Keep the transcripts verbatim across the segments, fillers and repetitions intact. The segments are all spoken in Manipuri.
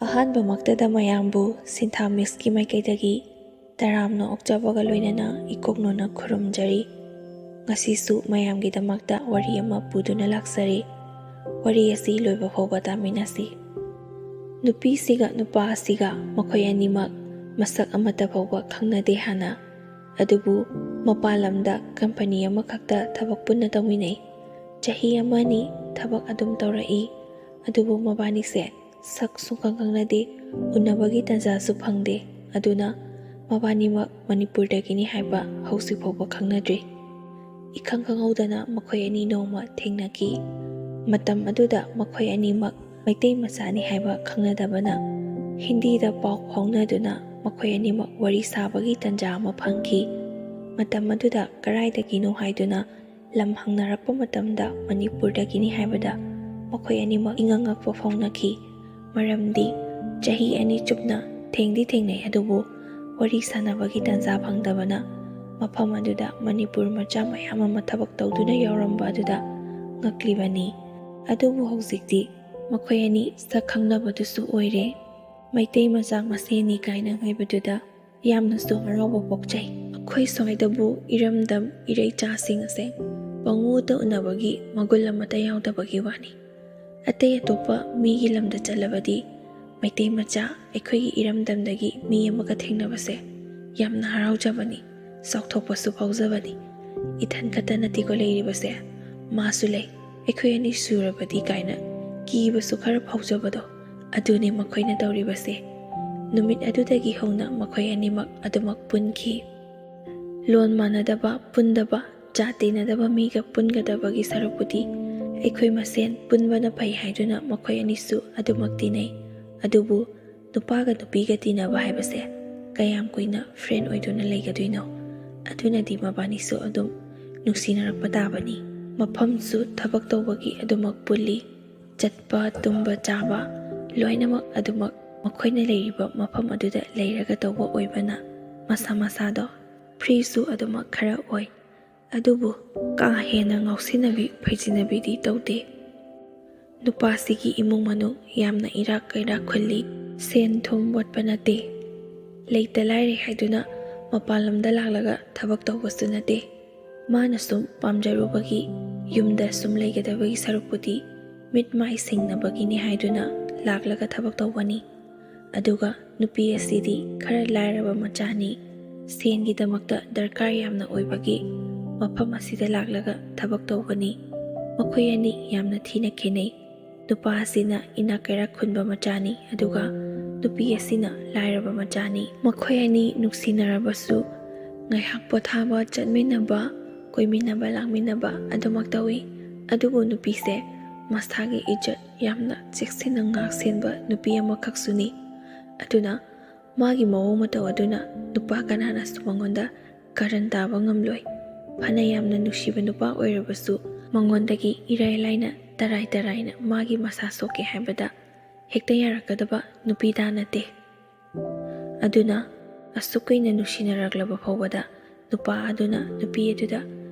ꯑꯍꯥꯟꯕꯃꯛꯇꯗ ꯃꯌꯥꯝꯕꯨ ꯁꯤꯟꯊꯥ ꯃꯤꯁꯀꯤ ꯃꯥꯏꯀꯩꯗꯒꯤ ꯇꯔꯥꯝꯅ ꯑꯣꯛꯆꯕꯒ ꯂꯣꯏꯅꯅ ꯏꯀꯣꯛꯅꯣꯅ ꯈꯨꯔꯨꯝꯖꯔꯤ꯫ ꯉꯁꯤꯁꯨ ꯃꯌꯥꯝꯒꯤꯗꯃꯛꯇ ꯋꯥꯔꯤ ꯑꯃ ꯄꯨꯗꯨꯅ ꯂꯥꯛꯆꯔꯤ꯫ ꯋꯥꯔꯤ ꯑꯁꯤ ꯂꯣꯏꯕ ꯐꯥꯎꯕ ꯇꯥꯃꯤꯟꯅꯁꯤ꯫ ꯅꯨꯄꯤꯁꯤꯒ ꯅꯨꯄꯥ ꯑꯁꯤꯒ ꯃꯈꯣꯏ ꯑꯅꯤꯃꯛ ꯃꯁꯛ ꯑꯃꯠꯇ ꯐꯥꯎꯕ ꯈꯪꯅꯗꯦ ꯍꯥꯟꯅ꯫ ꯑꯗꯨꯕꯨ ꯃꯄꯥꯟ ꯂꯝꯗ ꯀꯝꯄꯅꯤ ꯑꯃꯈꯛꯇ ꯊꯕꯛ ꯄꯨꯟꯅ ꯇꯧꯃꯤꯟꯅꯩ꯫ ꯆꯍꯤ ꯑꯃꯅꯤ ꯊꯕꯛ ꯑꯗꯨꯝ ꯇꯧꯔꯛꯏ꯫ ꯑꯗꯨꯕꯨ ꯃꯕꯥꯅꯤꯁꯦ ꯁꯛ ꯁꯨꯡꯈꯪ ꯈꯪꯅꯗꯦ, ꯎꯅꯕꯒꯤ ꯇꯥꯟꯖꯥꯁꯨ ꯐꯪꯗꯦ꯫ ꯑꯗꯨꯅ ꯃꯕꯥꯅꯤꯃꯛ ꯃꯅꯤꯄꯨꯔꯗꯒꯤꯅꯤ ꯍꯥꯏꯕ ꯍꯧꯖꯤꯛ ꯐꯥꯎꯕ ꯈꯪꯅꯗ꯭ꯔꯤ꯫ ꯏꯈꯪ ꯈꯪꯍꯧꯗꯅ ꯃꯈꯣꯏ ꯑꯅꯤ ꯅꯣꯡꯃ ꯊꯦꯡꯅꯈꯤ꯫ ꯃꯇꯝ ꯑꯗꯨꯗ ꯃꯈꯣꯏ ꯑꯅꯤꯃꯛ ꯃꯩꯇꯩ ꯃꯆꯥꯅꯤ ꯍꯥꯏꯕ ꯈꯪꯅꯗꯕꯅ ꯍꯤꯟꯗꯤꯗ ꯄꯥꯎ ꯐꯥꯎꯅꯗꯨꯅ ꯃꯈꯣꯏ ꯑꯅꯤꯃꯛ ꯋꯥꯔꯤ ꯁꯥꯕꯒꯤ ꯇꯥꯟꯖꯥ ꯑꯃ ꯐꯪꯈꯤ꯫ ꯃꯇꯝ ꯑꯗꯨꯗ ꯀꯗꯥꯏꯗꯒꯤꯅꯣ ꯍꯥꯏꯗꯨꯅ ꯂꯝ ꯍꯪꯅꯔꯛꯄ ꯃꯇꯝꯗ ꯃꯅꯤꯄꯨꯔꯗꯒꯤꯅꯤ ꯍꯥꯏꯕꯗ ꯃꯈꯣꯏ ꯑꯅꯤꯃꯛ ꯏꯉꯛ ꯉꯛꯄ ꯐꯥꯎꯅꯈꯤ꯫ ꯃꯔꯝꯗꯤ ꯆꯍꯤ ꯑꯅꯤ ꯆꯨꯞꯅ ꯊꯦꯡꯗꯤ ꯊꯦꯡꯅꯩ, ꯑꯗꯨꯕꯨ ꯋꯥꯔꯤ ꯁꯥꯟꯅꯕꯒꯤ ꯇꯥꯟꯖꯥ ꯐꯪꯗꯕꯅ ꯃꯐꯝ ꯑꯗꯨꯗ ꯃꯅꯤꯄꯨꯔ ꯃꯆꯥ ꯃꯌꯥꯝ ꯑꯃ ꯊꯕꯛ ꯇꯧꯗꯨꯅ ꯌꯥꯎꯔꯝꯕ ꯑꯗꯨꯗ ꯉꯛꯂꯤꯕꯅꯤ꯫ ꯑꯗꯨꯕꯨ ꯍꯧꯖꯤꯛꯇꯤ ꯃꯈꯣꯏ ꯑꯅꯤ ꯁꯛ ꯈꯪꯅꯕꯗꯨꯁꯨ ꯑꯣꯏꯔꯦ꯫ ꯃꯩꯇꯩ ꯃꯆꯥ ꯃꯁꯦꯟꯅꯤ ꯀꯥꯏꯅ ꯍꯥꯏꯕꯗꯨꯗ ꯌꯥꯝꯅꯁꯨ ꯍꯔꯥꯎꯕ ꯄꯣꯛꯆꯩ꯫ ꯑꯩꯈꯣꯏ ꯁ꯭ꯋꯥꯏꯗꯕꯨ ꯏꯔꯝꯗꯝ ꯏꯔꯩꯆꯥꯁꯤꯡ ꯑꯁꯦ ꯄꯪꯎꯗ ꯎꯅꯕꯒꯤ ꯃꯒꯨꯟ ꯑꯃꯠꯇ ꯌꯥꯎꯗꯕꯒꯤ ꯋꯥꯅꯤ꯫ ꯑꯇꯩ ꯑꯇꯣꯞꯄ ꯃꯤꯒꯤ ꯂꯝꯗ ꯆꯠꯂꯕꯗꯤ ꯃꯩꯇꯩ ꯃꯆꯥ ꯑꯩꯈꯣꯏꯒꯤ ꯏꯔꯝꯗꯝꯗꯒꯤ ꯃꯤ ꯑꯃꯒ ꯊꯦꯡꯅꯕꯁꯦ ꯌꯥꯝꯅ ꯍꯔꯥꯎꯖꯕꯅꯤ, ꯆꯥꯎꯊꯣꯛꯄꯁꯨ ꯐꯥꯎꯖꯕꯅꯤ꯫ ꯏꯊꯟ ꯈꯛꯇ ꯅꯠꯇꯦꯀꯣ ꯂꯩꯔꯤꯕꯁꯦ, ꯃꯥꯁꯨ ꯂꯩ, ꯑꯩꯈꯣꯏ ꯑꯅꯤ ꯁꯨꯔꯕꯗꯤ ꯀꯥꯏꯅ ꯀꯤꯕꯁꯨ ꯈꯔ ꯐꯥꯎꯖꯕꯗꯣ, ꯑꯗꯨꯅꯤ ꯃꯈꯣꯏꯅ ꯇꯧꯔꯤꯕꯁꯦ꯫ ꯅꯨꯃꯤꯠ ꯑꯗꯨꯗꯒꯤ ꯍꯧꯅ ꯃꯈꯣꯏ ꯑꯅꯤꯃꯛ ꯑꯗꯨꯃꯛ ꯄꯨꯟꯈꯤ꯫ ꯂꯣꯟ ꯃꯥꯟꯅꯗꯕ, ꯄꯨꯟꯗꯕ, ꯖꯥꯠ ꯇꯤꯟꯅꯗꯕ ꯃꯤꯒ ꯄꯨꯟꯒꯗꯕꯒꯤ ꯁꯔꯨꯛꯄꯨꯗꯤ ꯑꯩꯈꯣꯏ ꯃꯁꯦꯟ ꯄꯨꯟꯕꯅ ꯐꯩ ꯍꯥꯏꯗꯨꯅ ꯃꯈꯣꯏ ꯑꯅꯤꯁꯨ ꯑꯗꯨꯃꯛ ꯇꯤꯟꯅꯩ꯫ ꯑꯗꯨꯕꯨ ꯅꯨꯄꯥꯒ ꯅꯨꯄꯤꯒ ꯇꯤꯟꯅꯕ ꯍꯥꯏꯕꯁꯦ ꯀꯌꯥꯝ ꯀꯨꯏꯅ ꯐ꯭ꯔꯦꯟ ꯑꯣꯏꯗꯨꯅ ꯂꯩꯒꯗꯣꯏꯅꯣ? ꯑꯗꯨꯅꯗꯤ ꯃꯕꯥꯅꯤꯁꯨ ꯑꯗꯨꯝ ꯅꯨꯡꯁꯤꯅꯔꯛꯄ ꯇꯥꯕꯅꯤ꯫ ꯃꯐꯝꯁꯨ ꯊꯕꯛ ꯇꯧꯕꯒꯤ ꯑꯗꯨꯃꯛ ꯄꯨꯜꯂꯤ꯫ ꯆꯠꯄ, ꯇꯨꯝꯕ, ꯆꯥꯕ ꯂꯣꯏꯅꯃꯛ ꯑꯗꯨꯃꯛ ꯃꯈꯣꯏꯅ ꯂꯩꯔꯤꯕ ꯃꯐꯝ ꯑꯗꯨꯗ ꯂꯩꯔꯒ ꯇꯧꯕ ꯑꯣꯏꯕꯅ ꯃꯁꯥ ꯃꯁꯥꯗꯣ ꯐ꯭ꯔꯤꯁꯨ ꯑꯗꯨꯃꯛ ꯈꯔ ꯑꯣꯏ꯫ ꯑꯗꯨꯕꯨ ꯀꯥ ꯍꯦꯟꯅ ꯉꯥꯎꯁꯤꯟꯅꯕꯤ ꯐꯩꯖꯤꯟꯅꯕꯤꯗꯤ ꯇꯧꯗꯦ꯫ ꯅꯨꯄꯥꯁꯤꯒꯤ ꯏꯃꯨꯡ ꯃꯅꯨꯡ ꯌꯥꯝꯅ ꯏꯔꯥꯛ ꯀꯩꯔꯥꯛ ꯈꯨꯜꯂꯤ꯫ ꯁꯦꯟ ꯊꯨꯝ ꯋꯥꯠꯄ ꯅꯠꯇꯦ꯫ ꯂꯩꯇ ꯂꯥꯏꯔꯦ ꯍꯥꯏꯗꯨꯅ ꯃꯄꯥꯟ ꯂꯝꯗ ꯂꯥꯛꯂꯒ ꯊꯕꯛ ꯇꯧꯕꯁꯨ ꯅꯠꯇꯦ꯫ ꯃꯥꯅ ꯁꯨꯝ ꯄꯥꯝꯖꯔꯨꯕꯒꯤ, ꯌꯨꯝꯗ ꯁꯨꯝ ꯂꯩꯒꯗꯕꯒꯤ ꯁꯔꯨꯛꯄꯨꯗꯤ ꯃꯤꯠ ꯃꯥꯏ ꯁꯤꯡꯅꯕꯒꯤꯅꯤ ꯍꯥꯏꯗꯨꯅ ꯂꯥꯛꯂꯒ ꯊꯕꯛ ꯇꯧꯕꯅꯤ꯫ ꯑꯗꯨꯒ ꯅꯨꯄꯤ ꯑꯁꯤꯗꯤ ꯈꯔ ꯂꯥꯏꯔꯕ ꯃꯆꯥꯅꯤ꯫ ꯁꯦꯟꯒꯤꯗꯃꯛꯇ ꯗꯔꯀꯥꯔ ꯌꯥꯝꯅ ꯑꯣꯏꯕꯒꯤ ꯃꯐꯝ ꯑꯁꯤꯗ ꯂꯥꯛꯂꯒ ꯊꯕꯛ ꯇꯧꯕꯅꯤ꯫ ꯃꯈꯣꯏ ꯑꯅꯤ ꯌꯥꯝꯅ ꯊꯤꯅ ꯈꯦꯠꯅꯩ꯫ ꯅꯨꯄꯥ ꯑꯁꯤꯅ ꯏꯅꯥꯛ ꯀꯩꯔꯥꯛ ꯈꯨꯟꯕ ꯃꯆꯥꯅꯤ, ꯑꯗꯨꯒ ꯅꯨꯄꯤ ꯑꯁꯤꯅ ꯂꯥꯏꯔꯕ ꯃꯆꯥꯅꯤ꯫ ꯃꯈꯣꯏ ꯑꯅꯤ ꯅꯨꯡꯁꯤꯅꯔꯕꯁꯨ ꯉꯥꯏꯍꯥꯛ ꯄꯣꯊꯥꯕ, ꯆꯠꯃꯤꯟꯅꯕ, ꯀꯣꯏꯃꯤꯟꯅꯕ, ꯂꯥꯡꯃꯤꯟꯅꯕ ꯑꯗꯨꯃꯛ ꯇꯧꯏ꯫ ꯑꯗꯨꯕꯨ ꯅꯨꯄꯤꯁꯦ ꯃꯁꯥꯒꯤ ꯏꯖꯠ ꯌꯥꯝꯅ ꯆꯦꯛꯁꯤꯟꯅ ꯉꯥꯛ ꯁꯦꯟꯕ ꯅꯨꯄꯤ ꯑꯃꯈꯛꯁꯨꯅꯤ꯫ ꯑꯗꯨꯅ ꯃꯥꯒꯤ ꯃꯑꯣꯡ ꯃꯇꯧ ꯑꯗꯨꯅ ꯅꯨꯄꯥ ꯀꯅꯥꯅꯁꯨ ꯃꯉꯣꯟꯗ ꯀꯔꯟ ꯇꯥꯕ ꯉꯝꯂꯣꯏ꯫ ꯐꯅ ꯌꯥꯝꯅ ꯅꯨꯡꯁꯤꯕ ꯅꯨꯄꯥ ꯑꯣꯏꯔꯕꯁꯨ ꯃꯉꯣꯟꯗꯒꯤ ꯏꯔꯥꯏ ꯂꯥꯏꯅ ꯇꯔꯥꯏ ꯇꯔꯥꯏꯅ ꯃꯥꯒꯤ ꯃꯁꯥ ꯁꯣꯛꯀꯦ ꯍꯥꯏꯕꯗ ꯍꯦꯛꯇ ꯌꯥꯔꯛꯀꯗꯕ ꯅꯨꯄꯤꯗꯥ ꯅꯠꯇꯦ꯫ ꯑꯗꯨꯅ ꯑꯁꯨꯛ ꯀꯨꯏꯅ ꯅꯨꯡꯁꯤꯅꯔꯛꯂꯕ ꯐꯥꯎꯕꯗ ꯅꯨꯄꯥ ꯑꯗꯨꯅ ꯅꯨꯄꯤ ꯑꯗꯨꯗ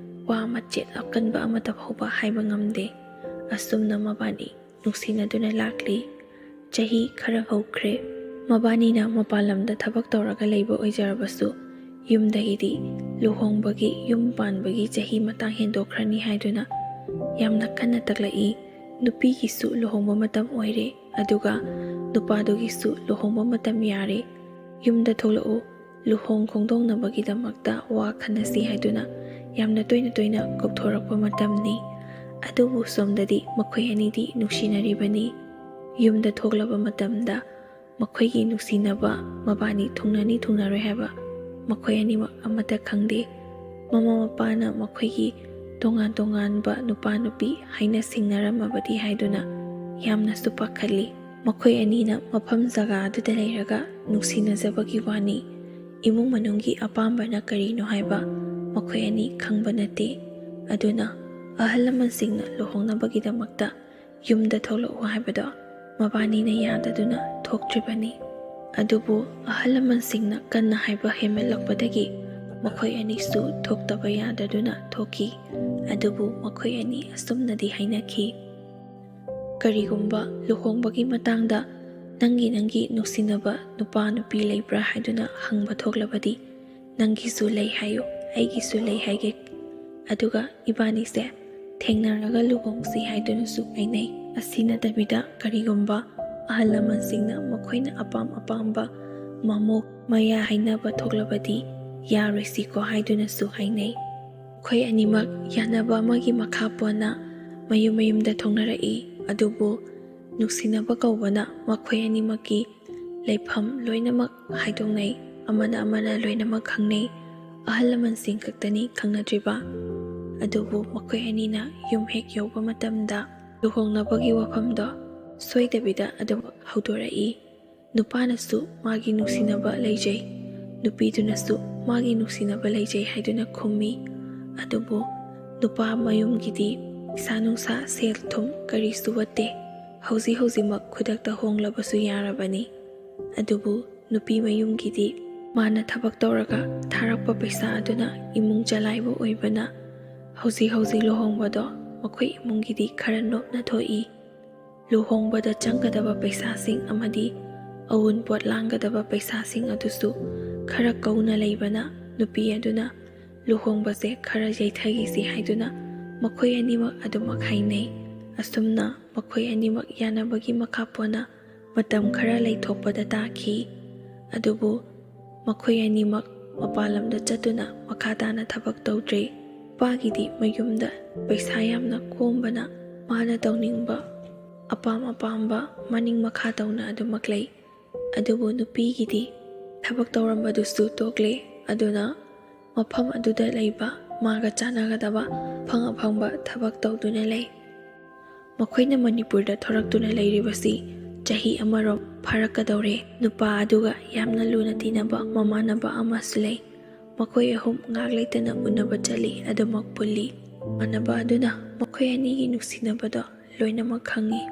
ꯋꯥ ꯃꯆꯦꯠ ꯑꯀꯟꯕ ꯑꯃꯠꯇ ꯐꯥꯎꯕ ꯍꯥꯏꯕ ꯉꯝꯗꯦ꯫ ꯑꯁꯨꯝꯅ ꯃꯕꯥꯅꯤ ꯅꯨꯡꯁꯤꯅꯗꯨꯅ ꯂꯥꯛꯂꯤ꯫ ꯆꯍꯤ ꯈꯔ ꯍꯧꯈ꯭ꯔꯦ꯫ ꯃꯕꯥꯅꯤꯅ ꯃꯄꯥꯟ ꯂꯝꯗ ꯊꯕꯛ ꯇꯧꯔꯒ ꯂꯩꯕ ꯑꯣꯏꯖꯔꯕꯁꯨ ꯌꯨꯝꯗꯒꯤꯗꯤ ꯂꯨꯍꯣꯡꯕꯒꯤ, ꯌꯨꯝ ꯄꯥꯟꯕꯒꯤ ꯆꯍꯤ ꯃꯇꯥꯡ ꯍꯦꯟꯗꯣꯛꯈ꯭ꯔꯅꯤ ꯍꯥꯏꯗꯨꯅ ꯌꯥꯝꯅ ꯀꯟꯅ ꯇꯛꯂꯛꯏ꯫ ꯅꯨꯄꯤꯒꯤꯁꯨ ꯂꯨꯍꯣꯡꯕ ꯃꯇꯝ ꯑꯣꯏꯔꯦ, ꯑꯗꯨꯒ ꯅꯨꯄꯥꯗꯨꯒꯤꯁꯨ ꯂꯨꯍꯣꯡꯕ ꯃꯇꯝ ꯌꯥꯔꯦ, ꯌꯨꯝꯗ ꯊꯣꯛꯂꯛꯎ, ꯂꯨꯍꯣꯡ ꯈꯣꯡꯗꯣꯡꯅꯕꯒꯤꯗꯃꯛꯇ ꯋꯥ ꯈꯟꯅꯁꯤ ꯍꯥꯏꯗꯨꯅ ꯌꯥꯝꯅ ꯇꯣꯏꯅ ꯇꯣꯏꯅ ꯀꯧꯊꯣꯔꯛꯄ ꯃꯇꯝꯅꯤ꯫ ꯑꯗꯨꯕꯨ ꯁꯣꯝꯗꯗꯤ ꯃꯈꯣꯏ ꯑꯅꯤꯗꯤ ꯅꯨꯡꯁꯤꯅꯔꯤꯕꯅꯤ꯫ ꯌꯨꯝꯗ ꯊꯣꯛꯂꯕ ꯃꯇꯝꯗ ꯃꯈꯣꯏꯒꯤ ꯅꯨꯡꯁꯤꯅꯕ ꯃꯕꯥꯅꯤ ꯊꯨꯡꯅꯅꯤ ꯊꯨꯡꯅꯔꯣꯏ ꯍꯥꯏꯕ ꯃꯈꯣꯏ ꯑꯅꯤꯃꯛ ꯑꯃꯠꯇ ꯈꯪꯗꯦ꯫ ꯃꯃꯥ ꯃꯄꯥꯅ ꯃꯈꯣꯏꯒꯤ ꯇꯣꯉꯥꯟ ꯇꯣꯉꯥꯟꯕ ꯅꯨꯄꯥ ꯅꯨꯄꯤ ꯍꯥꯏꯅ ꯁꯤꯡꯅꯔꯝꯃꯕꯗꯤ ꯍꯥꯏꯗꯨꯅ ꯌꯥꯝꯅꯁꯨ ꯄꯥꯈꯠꯂꯤ꯫ ꯃꯈꯣꯏ ꯑꯅꯤꯅ ꯃꯐꯝ ꯖꯒꯥ ꯑꯗꯨꯗ ꯂꯩꯔꯒ ꯅꯨꯡꯁꯤꯅꯖꯕꯒꯤ ꯋꯥꯅꯤ꯫ ꯏꯃꯨꯡ ꯃꯅꯨꯡꯒꯤ ꯑꯄꯥꯝꯕꯅ ꯀꯔꯤꯅꯣ ꯍꯥꯏꯕ ꯃꯈꯣꯏ ꯑꯅꯤ ꯈꯪꯕ ꯅꯠꯇꯦ꯫ ꯑꯗꯨꯅ ꯑꯍꯜ ꯂꯃꯟꯁꯤꯡꯅ ꯂꯨꯍꯣꯡꯅꯕꯒꯤꯗꯃꯛꯇ ꯌꯨꯝꯗ ꯊꯣꯛꯂꯛꯎ ꯍꯥꯏꯕꯗꯣ ꯃꯕꯥꯅꯤꯅ ꯌꯥꯗꯗꯨꯅ ꯊꯣꯛꯇ꯭ꯔꯤꯕꯅꯤ꯫ ꯑꯗꯨꯕꯨ ꯑꯍꯜ ꯂꯃꯟꯁꯤꯡꯅ ꯀꯟꯅ ꯍꯥꯏꯕ ꯍꯦꯟꯃꯜꯂꯛꯄꯗꯒꯤ ꯃꯈꯣꯏ ꯑꯅꯤꯁꯨ ꯊꯣꯛꯇꯕ ꯌꯥꯗꯗꯨꯅ ꯊꯣꯛꯈꯤ꯫ ꯑꯗꯨꯕꯨ ꯃꯈꯣꯏ ꯑꯅꯤ ꯑꯁꯨꯝꯅꯗꯤ ꯍꯥꯏꯅꯈꯤ, "ꯀꯔꯤꯒꯨꯝꯕ ꯂꯨꯍꯣꯡꯕꯒꯤ ꯃꯇꯥꯡꯗ ꯅꯪꯒꯤ ꯅꯪꯒꯤ ꯅꯨꯡꯁꯤꯅꯕ ꯅꯨꯄꯥ ꯅꯨꯄꯤ ꯂꯩꯕ꯭ꯔꯥ ꯍꯥꯏꯗꯨꯅ ꯍꯪꯕ ꯊꯣꯛꯂꯕꯗꯤ, "ꯅꯪꯒꯤꯁꯨ ꯂꯩ ꯍꯥꯏꯌꯨ, ꯑꯩꯒꯤꯁꯨ ꯂꯩ ꯍꯥꯏꯒꯦ꯫ ꯑꯗꯨꯒ ꯏꯕꯥꯅꯤꯁꯦ ꯊꯦꯡꯅꯔꯒ ꯂꯨꯍꯣꯡꯁꯤ" ꯍꯥꯏꯗꯨꯅꯁꯨ ꯍꯥꯏꯅꯩ꯫ ꯑꯁꯤ ꯅꯠꯇꯕꯤꯗ, ꯀꯔꯤꯒꯨꯝꯕ ꯑꯍꯜ ꯂꯃꯟꯁꯤꯡꯅ ꯃꯈꯣꯏꯅ ꯑꯄꯥꯝ ꯑꯄꯥꯝꯕ ꯃꯃꯣꯛ ꯃꯌꯥ ꯍꯥꯏꯅꯕ ꯊꯣꯛꯂꯕꯗꯤ, "ꯌꯥꯔꯣꯏꯁꯤꯀꯣ" ꯍꯥꯏꯗꯨꯅꯁꯨ ꯍꯥꯏꯅꯩ꯫ ꯃꯈꯣꯏ ꯑꯅꯤꯃꯛ ꯌꯥꯅꯕ ꯑꯃꯒꯤ ꯃꯈꯥ ꯄꯣꯟꯅ ꯃꯌꯨꯝ ꯃꯌꯨꯝꯗ ꯊꯣꯡꯅꯔꯛꯏ꯫ ꯑꯗꯨꯕꯨ ꯅꯨꯡꯁꯤꯅꯕ ꯀꯧꯕꯅ ꯃꯈꯣꯏ ꯑꯅꯤꯃꯛꯀꯤ ꯂꯩꯐꯝ ꯂꯣꯏꯅꯃꯛ ꯍꯥꯏꯗꯣꯛꯅꯩ, ꯑꯃꯅ ꯑꯃꯅ ꯂꯣꯏꯅꯃꯛ ꯈꯪꯅꯩ꯫ ꯑꯍꯜ ꯂꯃꯟꯁꯤꯡ ꯈꯛꯇꯅꯤ ꯈꯪꯅꯗ꯭ꯔꯤꯕ꯫ ꯑꯗꯨꯕꯨ ꯃꯈꯣꯏ ꯑꯅꯤꯅ ꯌꯨꯝ ꯍꯦꯛ ꯌꯧꯕ ꯃꯇꯝꯗ, ꯂꯨꯍꯣꯡꯅꯕꯒꯤ ꯋꯥꯐꯝꯗꯣ ꯁꯣꯏꯗꯕꯤꯗ ꯑꯗꯨꯃꯛ ꯍꯧꯗꯣꯔꯛꯏ꯫ ꯅꯨꯄꯥꯅꯁꯨ ꯃꯥꯒꯤ ꯅꯨꯡꯁꯤꯅꯕ ꯂꯩꯖꯩ, ꯅꯨꯄꯤꯗꯨꯅꯁꯨ ꯃꯥꯒꯤ ꯅꯨꯡꯁꯤꯅꯕ ꯂꯩꯖꯩ ꯍꯥꯏꯗꯨꯅ ꯈꯨꯝꯃꯤ꯫ ꯑꯗꯨꯕꯨ ꯅꯨꯄꯥ ꯃꯌꯨꯝꯒꯤꯗꯤ ꯄꯩꯁꯥ ꯅꯨꯡꯁꯥ, ꯁꯦꯜ ꯊꯨꯝ ꯀꯔꯤꯁꯨ ꯋꯥꯠꯇꯦ꯫ ꯍꯧꯖꯤꯛ ꯍꯧꯖꯤꯛꯃꯛ ꯈꯨꯗꯛꯇ ꯍꯣꯡꯂꯕꯁꯨ ꯌꯥꯔꯕꯅꯤ꯫ ꯑꯗꯨꯕꯨ ꯅꯨꯄꯤ ꯃꯌꯨꯝꯒꯤꯗꯤ ꯃꯥꯅ ꯊꯕꯛ ꯇꯧꯔꯒ ꯊꯥꯔꯛꯄ ꯄꯩꯁꯥ ꯑꯗꯨꯅ ꯏꯃꯨꯡ ꯆꯂꯥꯏꯕ ꯑꯣꯏꯕꯅ, ꯍꯧꯖꯤꯛ ꯍꯧꯖꯤꯛ ꯂꯨꯍꯣꯡꯕꯗꯣ ꯃꯈꯣꯏ ꯏꯃꯨꯡꯒꯤꯗꯤ ꯈꯔ ꯅꯣꯞꯅ ꯊꯣꯛꯏ꯫ ꯂꯨꯍꯣꯡꯕꯗ ꯆꯪꯒꯗꯕ ꯄꯩꯁꯥꯁꯤꯡ ꯑꯃꯗꯤ ꯑꯎꯟꯄꯣꯠ ꯂꯥꯡꯒꯗꯕ ꯄꯩꯁꯥꯁꯤꯡ ꯑꯗꯨꯁꯨ ꯈꯔ ꯀꯧꯅ ꯂꯩꯕꯅ, ꯅꯨꯄꯤ ꯑꯗꯨꯅ ꯂꯨꯍꯣꯡꯕꯁꯦ ꯈꯔ ꯌꯩꯊꯈꯤꯁꯤ ꯍꯥꯏꯗꯨꯅ ꯃꯈꯣꯏ ꯑꯅꯤꯃꯛ ꯑꯗꯨꯃꯛ ꯍꯥꯏꯅꯩ꯫ ꯑꯁꯨꯝꯅ ꯃꯈꯣꯏ ꯑꯅꯤꯃꯛ ꯌꯥꯅꯕꯒꯤ ꯃꯈꯥ ꯄꯣꯟꯅ ꯃꯇꯝ ꯈꯔ ꯂꯩꯊꯣꯛꯄꯗ ꯇꯥꯈꯤ꯫ ꯑꯗꯨꯕꯨ ꯃꯈꯣꯏ ꯑꯅꯤꯃꯛ ꯃꯄꯥꯟ ꯂꯝꯗ ꯆꯠꯇꯨꯅ ꯃꯈꯥ ꯇꯥꯅ ꯊꯕꯛ ꯇꯧꯗ꯭ꯔꯦ꯫ ꯅꯨꯄꯥꯒꯤꯗꯤ ꯃꯌꯨꯝꯗ ꯄꯩꯁꯥ ꯌꯥꯝꯅ ꯀꯣꯝꯕꯅ, ꯃꯥꯅ ꯇꯧꯅꯤꯡꯕ, ꯑꯄꯥꯝ ꯑꯄꯥꯝꯕ ꯃꯅꯤꯡ ꯃꯈꯥ ꯇꯧꯅ ꯑꯗꯨꯃꯛ ꯂꯩ꯫ ꯑꯗꯨꯕꯨ ꯅꯨꯄꯤꯒꯤꯗꯤ ꯊꯕꯛ ꯇꯧꯔꯝꯕꯗꯨꯁꯨ ꯇꯣꯛꯂꯦ꯫ ꯑꯗꯨꯅ ꯃꯐꯝ ꯑꯗꯨꯗ ꯂꯩꯕ ꯃꯥꯒ ꯆꯥꯟꯅꯒꯗꯕ ꯑꯐꯪ ꯑꯐꯪꯕ ꯊꯕꯛ ꯇꯧꯗꯨꯅ ꯂꯩ꯫ ꯃꯈꯣꯏꯅ ꯃꯅꯤꯄꯨꯔꯗ ꯊꯣꯔꯛꯇꯨꯅ ꯂꯩꯔꯤꯕꯁꯤ ꯆꯍꯤ ꯑꯃꯔꯣꯝ ꯐꯥꯔꯛꯀꯗꯧꯔꯦ꯫ ꯅꯨꯄꯥ ꯑꯗꯨꯒ ꯌꯥꯝꯅ ꯂꯨꯅ ꯇꯤꯟꯅꯕ ꯃꯃꯥꯟꯅꯕ ꯑꯃꯁꯨ ꯂꯩ꯫ ꯃꯈꯣꯏ ꯑꯍꯨꯝ ꯉꯥꯛ ꯂꯩꯇꯅ ꯎꯅꯕ ꯆꯠꯂꯤ, ꯑꯗꯨꯃꯛ ꯄꯨꯜꯂꯤ꯫ ꯃꯃꯥꯟꯅꯕ ꯑꯗꯨꯅ ꯃꯈꯣꯏ ꯑꯅꯤꯒꯤ ꯅꯨꯡꯁꯤꯅꯕꯗꯣ ꯂꯣꯏꯅꯃꯛ ꯈꯪꯉꯤ꯫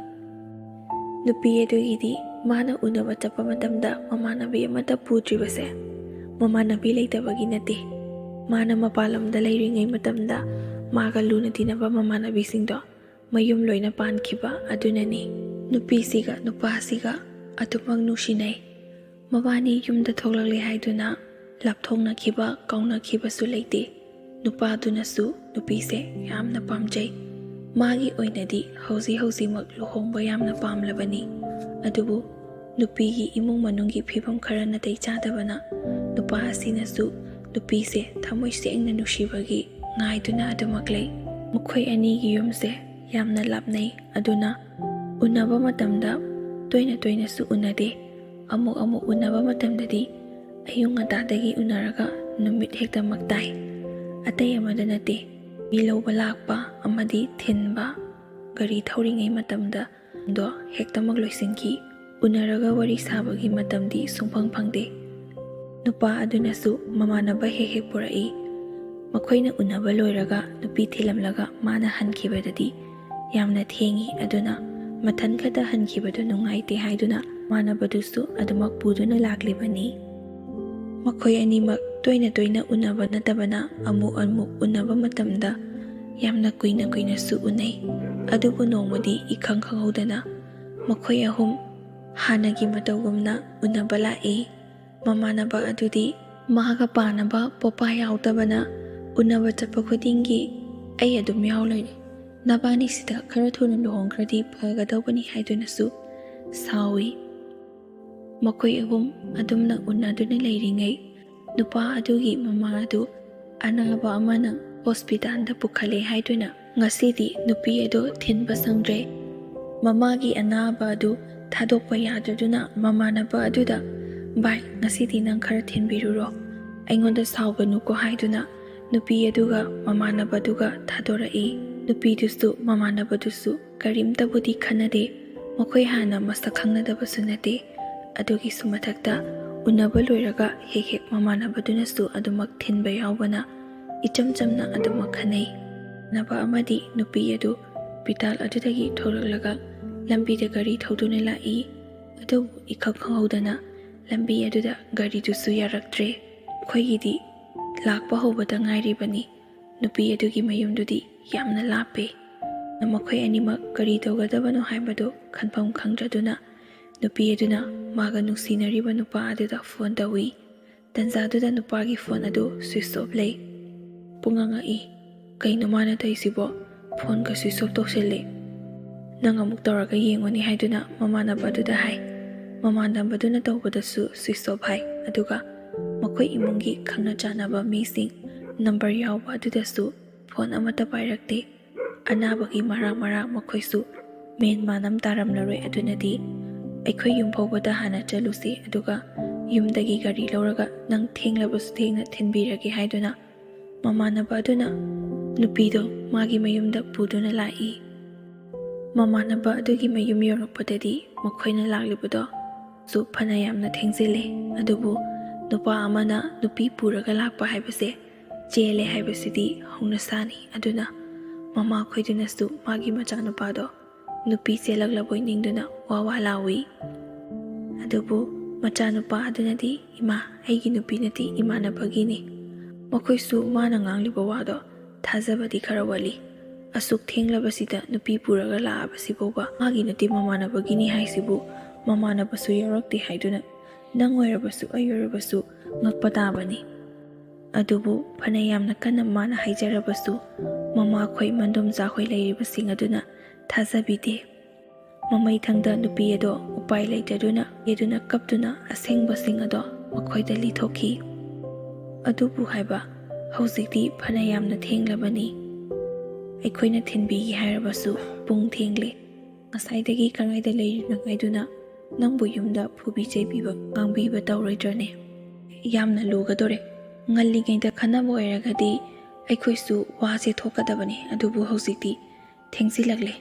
ꯅꯨꯄꯤ ꯑꯗꯨꯒꯤꯗꯤ ꯃꯥꯅ ꯎꯅꯕ ꯆꯠꯄ ꯃꯇꯝꯗ ꯃꯃꯥꯟꯅꯕꯤ ꯑꯃꯠꯇ ꯄꯨꯗ꯭ꯔꯤꯕꯁꯦ ꯃꯃꯥꯟꯅꯕꯤ ꯂꯩꯇꯕꯒꯤ ꯅꯠꯇꯦ꯫ ꯃꯥꯅ ꯃꯄꯥꯟ ꯂꯝꯗ ꯂꯩꯔꯤꯉꯩ ꯃꯇꯝꯗ ꯃꯥꯒ ꯂꯨꯅ ꯇꯤꯟꯅꯕ ꯃꯃꯥꯟꯅꯕꯤꯁꯤꯡꯗꯣ ꯃꯌꯨꯝ ꯂꯣꯏꯅ ꯄꯥꯟꯈꯤꯕ ꯑꯗꯨꯅꯅꯤ꯫ ꯅꯨꯄꯤꯁꯤꯒ ꯅꯨꯄꯥꯁꯤꯒ ꯑꯗꯨꯃꯛ ꯅꯨꯡꯁꯤꯅꯩ꯫ ꯃꯕꯥꯅꯤ ꯌꯨꯝꯗ ꯊꯣꯛꯂꯛꯂꯦ ꯍꯥꯏꯗꯨꯅ ꯂꯥꯞꯊꯣꯛꯅꯈꯤꯕ, ꯀꯥꯎꯅꯈꯤꯕꯁꯨ ꯂꯩꯇꯦ꯫ ꯅꯨꯄꯥꯗꯨꯅꯁꯨ ꯅꯨꯄꯤꯁꯦ ꯌꯥꯝꯅ ꯄꯥꯝꯖꯩ꯫ ꯃꯥꯒꯤ ꯑꯣꯏꯅꯗꯤ ꯍꯧꯖꯤꯛ ꯍꯧꯖꯤꯛꯃꯛ ꯂꯨꯍꯣꯡꯕ ꯌꯥꯝꯅ ꯄꯥꯝꯂꯕꯅꯤ꯫ ꯑꯗꯨꯕꯨ ꯅꯨꯄꯤꯒꯤ ꯏꯃꯨꯡ ꯃꯅꯨꯡꯒꯤ ꯐꯤꯕꯝ ꯈꯔ ꯅꯥꯇꯩ ꯆꯥꯗꯕꯅ ꯅꯨꯄꯥ ꯑꯁꯤꯅꯁꯨ ꯅꯨꯄꯤꯁꯦ ꯊꯃꯣꯏ ꯁꯦꯡꯅ ꯅꯨꯡꯁꯤꯕꯒꯤ ꯉꯥꯏꯗꯨꯅ ꯑꯗꯨꯃꯛ ꯂꯩ꯫ ꯃꯈꯣꯏ ꯑꯅꯤꯒꯤ ꯌꯨꯝꯁꯦ ꯌꯥꯝꯅ ꯂꯥꯞꯅꯩ꯫ ꯑꯗꯨꯅ ꯎꯅꯕ ꯃꯇꯝꯗ ꯇꯣꯏꯅ ꯇꯣꯏꯅꯁꯨ ꯎꯅꯗꯦ꯫ ꯑꯃꯨꯛ ꯑꯃꯨꯛ ꯎꯅꯕ ꯃꯇꯝꯗꯗꯤ ꯑꯌꯨꯛ ꯉꯟꯇꯥꯗꯒꯤ ꯎꯅꯔꯒ ꯅꯨꯃꯤꯠ ꯍꯦꯛꯇꯃꯛ ꯇꯥꯏ꯫ ꯑꯇꯩ ꯑꯃꯗ ꯅꯠꯇꯦ, ꯃꯤ ꯂꯧꯕ ꯂꯥꯛꯄ ꯑꯃꯗꯤ ꯊꯤꯟꯕ, ꯒꯥꯔꯤ ꯊꯧꯔꯤꯉꯩ ꯃꯇꯝꯗ ꯗꯣ ꯍꯦꯛꯇꯃꯛ ꯂꯣꯏꯁꯤꯟꯈꯤ꯫ ꯎꯅꯔꯒ ꯋꯥꯔꯤ ꯁꯥꯕꯒꯤ ꯃꯇꯝꯗꯤ ꯁꯨꯡꯐꯪ ꯐꯪꯗꯦ꯫ ꯅꯨꯄꯥ ꯑꯗꯨꯅꯁꯨ ꯃꯃꯥꯟꯅꯕ ꯍꯦꯛ ꯍꯦꯛ ꯄꯨꯔꯛꯏ꯫ ꯃꯈꯣꯏꯅ ꯎꯅꯕ ꯂꯣꯏꯔꯒ ꯅꯨꯄꯤ ꯊꯤꯜꯂꯝꯂꯒ ꯃꯥꯅ ꯍꯟꯈꯤꯕꯗꯗꯤ ꯌꯥꯝꯅ ꯊꯦꯡꯏ꯫ ꯑꯗꯨꯅ ꯃꯊꯟ ꯈꯛꯇ ꯍꯟꯈꯤꯕꯗꯨ ꯅꯨꯡꯉꯥꯏꯇꯦ ꯍꯥꯏꯗꯨꯅ ꯃꯃꯥꯟꯅꯕꯗꯨꯁꯨ ꯑꯗꯨꯃꯛ ꯄꯨꯗꯨꯅ ꯂꯥꯛꯂꯤꯕꯅꯤ꯫ ꯃꯈꯣꯏ ꯑꯅꯤꯃꯛ ꯇꯣꯏꯅ ꯇꯣꯏꯅ ꯎꯅꯕ ꯅꯠꯇꯕꯅ ꯑꯃꯨꯛ ꯑꯃꯨꯛ ꯎꯅꯕ ꯃꯇꯝꯗ ꯌꯥꯝꯅ ꯀꯨꯏꯅ ꯀꯨꯏꯅꯁꯨ ꯎꯅꯩ꯫ ꯑꯗꯨꯕꯨ ꯅꯣꯡꯃꯗꯤ ꯏꯈꯪ ꯈꯪꯍꯧꯗꯅ ꯃꯈꯣꯏ ꯑꯍꯨꯝ ꯍꯥꯟꯅꯒꯤ ꯃꯇꯧꯒꯨꯝꯅ ꯎꯅꯕ ꯂꯥꯛꯏ꯫ ꯃꯃꯥꯟꯅꯕ ꯑꯗꯨꯗꯤ ꯃꯥꯒ ꯄꯥꯅꯕ ꯄꯣꯄꯥ ꯌꯥꯎꯗꯕꯅ ꯎꯅꯕ ꯆꯠꯄ ꯈꯨꯗꯤꯡꯒꯤ "ꯑꯩ ꯑꯗꯨꯝ ꯌꯥꯎ ꯂꯩꯔꯦ, ꯅꯕꯥꯅꯤꯁꯤꯗ ꯈꯔ ꯊꯨꯅ ꯂꯨꯍꯣꯡꯈ꯭ꯔꯗꯤ ꯐꯒꯗꯧꯕꯅꯤ" ꯍꯥꯏꯗꯨꯅꯁꯨ ꯁꯥꯎꯏ꯫ ꯃꯈꯣꯏ ꯑꯍꯨꯝ ꯑꯗꯨꯝꯅ ꯎꯅꯗꯨꯅ ꯂꯩꯔꯤꯉꯩ, ꯅꯨꯄꯥ ꯑꯗꯨꯒꯤ ꯃꯃꯥ ꯑꯗꯨ ꯑꯅꯥꯕ ꯑꯃꯅ ꯍꯣꯁꯄꯤꯇꯥꯜꯗ ꯄꯨꯈꯠꯂꯦ ꯍꯥꯏꯗꯨꯅ ꯉꯁꯤꯗꯤ ꯅꯨꯄꯤ ꯑꯗꯨ ꯊꯤꯟꯕ ꯁꯪꯗ꯭ꯔꯦ꯫ ꯃꯃꯥꯒꯤ ꯑꯅꯥꯕ ꯑꯗꯨ ꯊꯥꯗꯣꯛꯄ ꯌꯥꯗꯗꯨꯅ ꯃꯃꯥꯟꯅꯕ ꯑꯗꯨꯗ, "ꯚꯥꯏ, ꯉꯁꯤꯗꯤ ꯅꯪ ꯈꯔ ꯊꯤꯟꯕꯤꯔꯨꯔꯣ, ꯑꯩꯉꯣꯟꯗ ꯁꯥꯎꯒꯅꯨꯀꯣ" ꯍꯥꯏꯗꯨꯅ ꯅꯨꯄꯤ ꯑꯗꯨꯒ ꯃꯃꯥꯟꯅꯕꯗꯨꯒ ꯊꯥꯗꯣꯔꯛꯏ꯫ ꯅꯨꯄꯤꯗꯨꯁꯨ ꯃꯃꯥꯟꯅꯕꯗꯨꯁꯨ ꯀꯔꯤꯝꯇꯕꯨꯗꯤ ꯈꯟꯅꯗꯦ꯫ ꯃꯈꯣꯏ ꯍꯥꯟꯅ ꯃꯁꯛ ꯈꯪꯅꯗꯕꯁꯨ ꯅꯠꯇꯦ꯫ ꯑꯗꯨꯒꯤꯁꯨ ꯃꯊꯛꯇ ꯎꯅꯕ ꯂꯣꯏꯔꯒ ꯍꯦꯛ ꯍꯦꯛ ꯃꯃꯥꯟꯅꯕꯗꯨꯅꯁꯨ ꯑꯗꯨꯃꯛ ꯊꯤꯟꯕ ꯌꯥꯎꯕꯅ ꯏꯆꯝ ꯆꯝꯅ ꯑꯗꯨꯃꯛ ꯈꯟꯅꯩ꯫ ꯅꯕ ꯑꯃꯗꯤ ꯅꯨꯄꯤ ꯑꯗꯨ ꯍꯣꯁꯄꯤꯇꯥꯜ ꯑꯗꯨꯗꯒꯤ ꯊꯣꯛꯂꯛꯂꯒ ꯂꯝꯕꯤꯗ ꯒꯥꯔꯤ ꯊꯧꯗꯨꯅ ꯂꯥꯛꯏ꯫ ꯑꯗꯨꯕꯨ ꯏꯈꯪ ꯈꯪꯍꯧꯗꯅ ꯂꯝꯕꯤ ꯑꯗꯨꯗ ꯒꯥꯔꯤꯗꯨꯁꯨ ꯌꯥꯔꯛꯇ꯭ꯔꯦ꯫ ꯑꯩꯈꯣꯏꯒꯤꯗꯤ ꯂꯥꯛꯄ ꯍꯧꯕꯗ ꯉꯥꯏꯔꯤꯕꯅꯤ꯫ ꯅꯨꯄꯤ ꯑꯗꯨꯒꯤ ꯃꯌꯨꯝꯗꯨꯗꯤ ꯌꯥꯝꯅ ꯂꯥꯞꯄꯦ꯫ ꯃꯈꯣꯏ ꯑꯅꯤꯃꯛ ꯀꯔꯤ ꯇꯧꯒꯗꯕꯅꯣ ꯍꯥꯏꯕꯗꯨ ꯈꯟꯐꯝ ꯈꯪꯗ꯭ꯔꯗꯨꯅ ꯅꯨꯄꯤ ꯑꯗꯨꯅ ꯃꯥꯒ ꯅꯨꯡꯁꯤꯅꯔꯤꯕ ꯅꯨꯄꯥ ꯑꯗꯨꯗ ꯐꯣꯟ ꯇꯧꯏ꯫ ꯇꯟꯖꯥꯗꯨꯗ ꯅꯨꯄꯥꯒꯤ ꯐꯣꯟ ꯑꯗꯨ ꯁ꯭ꯋꯤꯆ ꯑꯣꯐ ꯂꯩ꯫ ꯄꯨꯡꯉꯥꯡ ꯉꯛꯏ꯫ "ꯀꯩꯅꯣ ꯃꯥꯅ ꯇꯧꯔꯤꯁꯤꯕꯣ? ꯐꯣꯟꯒ ꯁ꯭ꯋꯤꯆ ꯑꯣꯐ ꯇꯧꯁꯤꯜꯂꯦ꯫ ꯅꯪ ꯑꯃꯨꯛ ꯇꯧꯔꯒ ꯌꯦꯡꯉꯨꯅꯦ" ꯍꯥꯏꯗꯨꯅ ꯃꯃꯥꯟꯅꯕ ꯑꯗꯨꯗ ꯍꯥꯏ꯫ ꯃꯃꯥꯟꯅꯕꯗꯨꯅ ꯇꯧꯕꯗꯁꯨ ꯁ꯭ꯋꯤꯆ ꯑꯣꯐ ꯍꯥꯏ꯫ ꯑꯗꯨꯒ ꯃꯈꯣꯏ ꯏꯃꯨꯡꯒꯤ ꯈꯪꯅ ꯆꯥꯟꯅꯕ ꯃꯤꯁꯤꯡ ꯅꯝꯕꯔ ꯌꯥꯎꯕ ꯑꯗꯨꯗꯁꯨ ꯐꯣꯟ ꯑꯃꯠꯇ ꯄꯥꯏꯔꯛꯇꯦ꯫ ꯑꯅꯥꯕꯒꯤ ꯃꯔꯥꯡ ꯃꯔꯥꯡ ꯃꯈꯣꯏꯁꯨ ꯃꯦꯟ ꯃꯥꯟ ꯑꯃ ꯇꯥꯔꯝꯂꯔꯣꯏ꯫ ꯑꯗꯨꯅꯗꯤ "ꯑꯩꯈꯣꯏ ꯌꯨꯝ ꯐꯥꯎꯕꯗ ꯍꯥꯟꯅ ꯆꯠꯂꯨꯁꯤ, ꯑꯗꯨꯒ ꯌꯨꯝꯗꯒꯤ ꯒꯥꯔꯤ ꯂꯧꯔꯒ ꯅꯪ ꯊꯦꯡꯂꯕꯁꯨ ꯊꯦꯡꯅ ꯊꯤꯟꯕꯤꯔꯒꯦ" ꯍꯥꯏꯗꯨꯅ ꯃꯃꯥꯟꯅꯕ ꯑꯗꯨꯅ ꯅꯨꯄꯤꯗꯣ ꯃꯥꯒꯤ ꯃꯌꯨꯝꯗ ꯄꯨꯗꯨꯅ ꯂꯥꯛꯏ꯫ ꯃꯃꯥꯟꯅꯕ ꯑꯗꯨꯒꯤ ꯃꯌꯨꯝ ꯌꯧꯔꯛꯄꯗꯗꯤ ꯃꯈꯣꯏꯅ ꯂꯥꯛꯂꯤꯕꯗꯣ ꯁꯨ ꯐꯅ ꯌꯥꯝꯅ ꯊꯦꯡꯖꯤꯜꯂꯦ꯫ ꯑꯗꯨꯕꯨ ꯅꯨꯄꯥ ꯑꯃꯅ ꯅꯨꯄꯤ ꯄꯨꯔꯒ ꯂꯥꯛꯄ ꯍꯥꯏꯕꯁꯦ ꯆꯦꯜꯂꯦ ꯍꯥꯏꯕꯁꯤꯗꯤ ꯍꯧꯅꯁꯥꯅꯤ꯫ ꯑꯗꯨꯅ ꯃꯃꯥꯈꯣꯏꯗꯨꯅꯁꯨ ꯃꯥꯒꯤ ꯃꯆꯥꯅꯨꯄꯥꯗꯣ ꯅꯨꯄꯤ ꯆꯦꯜꯂꯛꯂꯕꯣꯏ ꯅꯤꯡꯗꯨꯅ ꯋꯥ ꯋꯥ ꯂꯥꯎꯏ꯫ ꯑꯗꯨꯕꯨ ꯃꯆꯥꯅꯨꯄꯥ ꯑꯗꯨꯅꯗꯤ, "ꯏꯃꯥ, ꯑꯩꯒꯤ ꯅꯨꯄꯤ ꯅꯠꯇꯦ, ꯏꯃꯥꯟꯅꯕꯒꯤꯅꯤ꯫ ꯃꯈꯣꯏꯁꯨ ꯃꯥꯅ ꯉꯥꯡꯂꯤꯕ ꯋꯥꯗꯣ ꯊꯥꯖꯕꯗꯤ ꯈꯔ ꯋꯥꯠꯂꯤ꯫ ꯑꯁꯨꯛ ꯊꯦꯡꯂꯕꯁꯤꯗ ꯅꯨꯄꯤ ꯄꯨꯔꯒ ꯂꯥꯛꯑꯕꯁꯤꯕꯨꯕ ꯃꯥꯒꯤ ꯅꯠꯇꯦ, ꯃꯃꯥꯟꯅꯕꯒꯤꯅꯤ ꯍꯥꯏꯁꯤꯕꯨ ꯃꯃꯥꯟꯅꯕꯁꯨ ꯌꯥꯎꯔꯛꯇꯦ ꯍꯥꯏꯗꯨꯅ ꯅꯪ ꯑꯣꯏꯔꯕꯁꯨ ꯑꯩ ꯑꯣꯏꯔꯕꯁꯨ ꯉꯛꯄ ꯇꯥꯕꯅꯤ"꯫ ꯑꯗꯨꯕꯨ ꯐꯅ ꯌꯥꯝꯅ ꯀꯟꯅ ꯃꯥꯅ ꯍꯥꯏꯖꯔꯕꯁꯨ ꯃꯃꯥꯈꯣꯏ ꯃꯟꯗꯣꯝꯆꯥꯈꯣꯏ ꯂꯩꯔꯤꯕꯁꯤꯡ ꯑꯗꯨꯅ ꯊꯥꯖꯕꯤꯗꯦ꯫ ꯃꯃꯩꯊꯪꯗ ꯅꯨꯄꯤ ꯑꯗꯣ ꯎꯄꯥꯏ ꯂꯩꯇꯗꯨꯅ, ꯑꯗꯨꯅ ꯀꯞꯇꯨꯅ ꯑꯁꯦꯡꯕꯁꯤꯡ ꯑꯗꯣ ꯃꯈꯣꯏꯗ ꯂꯤꯊꯣꯛꯈꯤ꯫ ꯑꯗꯨꯕꯨ ꯍꯥꯏꯕ, ꯍꯧꯖꯤꯛꯇꯤ ꯐꯅ ꯌꯥꯝꯅ ꯊꯦꯡꯂꯕꯅꯤ꯫ ꯑꯩꯈꯣꯏꯅ ꯊꯤꯟꯕꯤꯒꯦ ꯍꯥꯏꯔꯕꯁꯨ ꯄꯨꯡ ꯊꯦꯡꯂꯦ꯫ ꯉꯁꯥꯏꯗꯒꯤ ꯀꯗꯥꯏꯗ ꯂꯩꯔꯤꯅꯣ ꯍꯥꯏꯗꯨꯅ ꯅꯪꯕꯨ ꯌꯨꯝꯗ ꯐꯨꯕꯤ ꯆꯩꯕꯤꯕ, ꯉꯥꯡꯕꯤꯕ ꯇꯧꯔꯣꯏꯗ꯭ꯔꯅꯦ? ꯌꯥꯝꯅ ꯂꯨꯒꯗꯣꯔꯦ꯫ ꯉꯜꯂꯤꯉꯩꯗ ꯈꯟꯅꯕ ꯑꯣꯏꯔꯒꯗꯤ ꯑꯩꯈꯣꯏꯁꯨ ꯋꯥꯁꯦ ꯊꯣꯛꯀꯗꯕꯅꯤ, ꯑꯗꯨꯕꯨ ꯍꯧꯖꯤꯛꯇꯤ ꯊꯦꯡꯖꯤꯜꯂꯛꯂꯦ꯫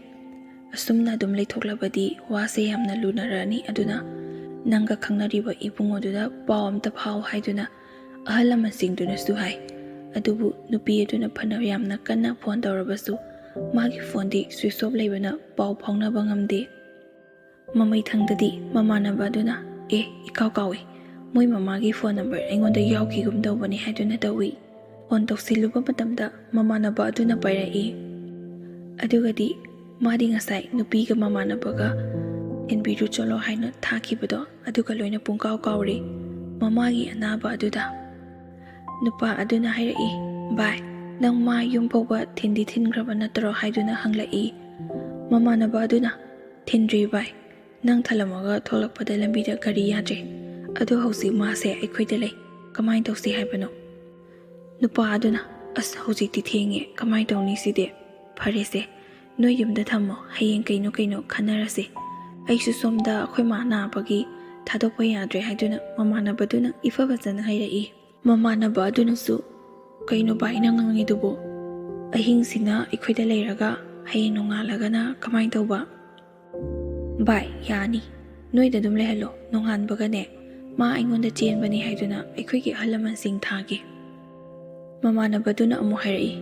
ꯑꯁꯨꯝꯅ ꯑꯗꯨꯝ ꯂꯩꯊꯣꯛꯂꯕꯗꯤ ꯋꯥꯁꯦ ꯌꯥꯝꯅ ꯂꯨꯅꯔꯛꯑꯅꯤ꯫ ꯑꯗꯨꯅ ꯅꯪꯒ ꯈꯪꯅꯔꯤꯕ ꯏꯕꯨꯡ ꯑꯗꯨꯗ ꯄꯥꯎ ꯑꯝꯇ ꯐꯥꯎ ꯍꯥꯏꯗꯨꯅ ꯑꯍꯜ ꯂꯃꯟꯁꯤꯡꯗꯨꯅꯁꯨ ꯍꯥꯏ꯫ ꯑꯗꯨꯕꯨ ꯅꯨꯄꯤ ꯑꯗꯨꯅ ꯐꯅ ꯌꯥꯝꯅ ꯀꯟꯅ ꯐꯣꯟ ꯇꯧꯔꯕꯁꯨ ꯃꯥꯒꯤ ꯐꯣꯟꯗꯤ ꯁ꯭ꯋꯤꯆ ꯑꯣꯐ ꯂꯩꯕꯅ ꯄꯥꯎ ꯐꯥꯎꯅꯕ ꯉꯝꯗꯦ꯫ ꯃꯃꯩꯊꯪꯗꯗꯤ ꯃꯃꯥꯟꯅꯕ ꯑꯗꯨꯅ, "ꯑꯦ, ꯏꯀꯥꯎ ꯀꯥꯎꯏ, ꯃꯣꯏ ꯃꯃꯥꯒꯤ ꯐꯣꯟ ꯅꯝꯕꯔ ꯑꯩꯉꯣꯟꯗ ꯌꯥꯎꯈꯤꯒꯨꯝ ꯇꯧꯕꯅꯤ" ꯍꯥꯏꯗꯨꯅ ꯇꯧꯏ꯫ ꯐꯣꯟ ꯇꯧꯁꯤꯜꯂꯨꯕ ꯃꯇꯝꯗ ꯃꯃꯥꯟꯅꯕ ꯑꯗꯨꯅ ꯄꯥꯏꯔꯛꯏ꯫ ꯑꯗꯨꯒꯗꯤ ꯃꯥꯗꯤ ꯉꯁꯥꯏ ꯅꯨꯄꯤꯒ ꯃꯃꯥꯟꯅꯕꯒ ꯊꯤꯟꯕꯤꯔꯨ ꯆꯠꯂꯣ ꯍꯥꯏꯅ ꯊꯥꯈꯤꯕꯗꯣ ꯑꯗꯨꯒ ꯂꯣꯏꯅ ꯄꯨꯡꯀꯥꯎ ꯀꯥꯎꯔꯦ꯫ ꯃꯃꯥꯒꯤ ꯑꯅꯥꯕ ꯑꯗꯨꯗ ꯅꯨꯄꯥ ꯑꯗꯨꯅ ꯍꯥꯏꯔꯛꯏ, "ꯚꯥꯏ, ꯅꯪ ꯃꯥ ꯌꯨꯝ ꯐꯥꯎꯕ ꯊꯤꯟꯗꯤ ꯊꯤꯟꯈ꯭ꯔꯕ ꯅꯠꯇ꯭ꯔꯣ?" ꯍꯥꯏꯗꯨꯅ ꯍꯪꯂꯛꯏ꯫ ꯃꯃꯥꯟꯅꯕ ꯑꯗꯨꯅ, "ꯊꯤꯟꯗ꯭ꯔꯤ ꯚꯥꯏ, ꯅꯪ ꯊꯜꯂꯝꯃꯒ ꯊꯣꯛꯂꯛꯄꯗ ꯂꯝꯕꯤꯗ ꯒꯥꯔꯤ ꯌꯥꯗ꯭ꯔꯦ, ꯑꯗꯣ ꯍꯧꯖꯤꯛ ꯃꯥꯁꯦ ꯑꯩꯈꯣꯏꯗ ꯂꯩ, ꯀꯃꯥꯏꯅ ꯇꯧꯁꯤ ꯍꯥꯏꯕꯅꯣ?" ꯅꯨꯄꯥ ꯑꯗꯨꯅ, "ꯑꯁ, ꯍꯧꯖꯤꯛꯇꯤ ꯊꯦꯡꯉꯦ, ꯀꯃꯥꯏꯅ ꯇꯧꯅꯤ ꯁꯤꯗꯤ? ꯐꯔꯦꯁꯦ, ꯅꯣꯏ ꯌꯨꯝꯗ ꯊꯝꯃꯣ, ꯍꯌꯦꯡ ꯀꯩꯅꯣ ꯀꯩꯅꯣ ꯈꯟꯅꯔꯁꯦ꯫ ꯑꯩꯁꯨ ꯁꯣꯝꯗ ꯑꯩꯈꯣꯏ ꯃꯥ ꯅꯥꯕꯒꯤ ꯊꯥꯗꯣꯛꯄ ꯌꯥꯗ꯭ꯔꯦ" ꯍꯥꯏꯗꯨꯅ ꯃꯃꯥꯟꯅꯕꯗꯨꯅ ꯏꯐ ꯐꯖꯅ ꯍꯥꯏꯔꯛꯏ꯫ ꯃꯃꯥꯟꯅꯕ ꯑꯗꯨꯅꯁꯨ, "ꯀꯩꯅꯣ ꯚꯥꯏ ꯅꯪ ꯉꯥꯡꯉꯤꯗꯨꯕꯨ? ꯑꯍꯤꯡꯁꯤꯅ ꯑꯩꯈꯣꯏꯗ ꯂꯩꯔꯒ ꯍꯌꯦꯡ ꯅꯣꯡꯉꯥꯜꯂꯒꯅ ꯀꯃꯥꯏꯅ ꯇꯧꯕ?" "ꯚꯥꯏ, ꯌꯥꯅꯤ, ꯅꯣꯏꯗ ꯑꯗꯨꯝ ꯂꯩꯍꯜꯂꯣ, ꯅꯣꯡꯉꯥꯟꯕꯒꯅꯦ ꯃꯥ ꯑꯩꯉꯣꯟꯗ ꯆꯦꯟꯕꯅꯤ ꯍꯥꯏꯗꯨꯅ ꯑꯩꯈꯣꯏꯒꯤ ꯑꯍꯜ ꯂꯃꯟꯁꯤꯡ ꯊꯥꯒꯦ"꯫ ꯃꯃꯥꯟꯅꯕꯗꯨꯅ ꯑꯃꯨꯛ ꯍꯥꯏꯔꯛꯏ,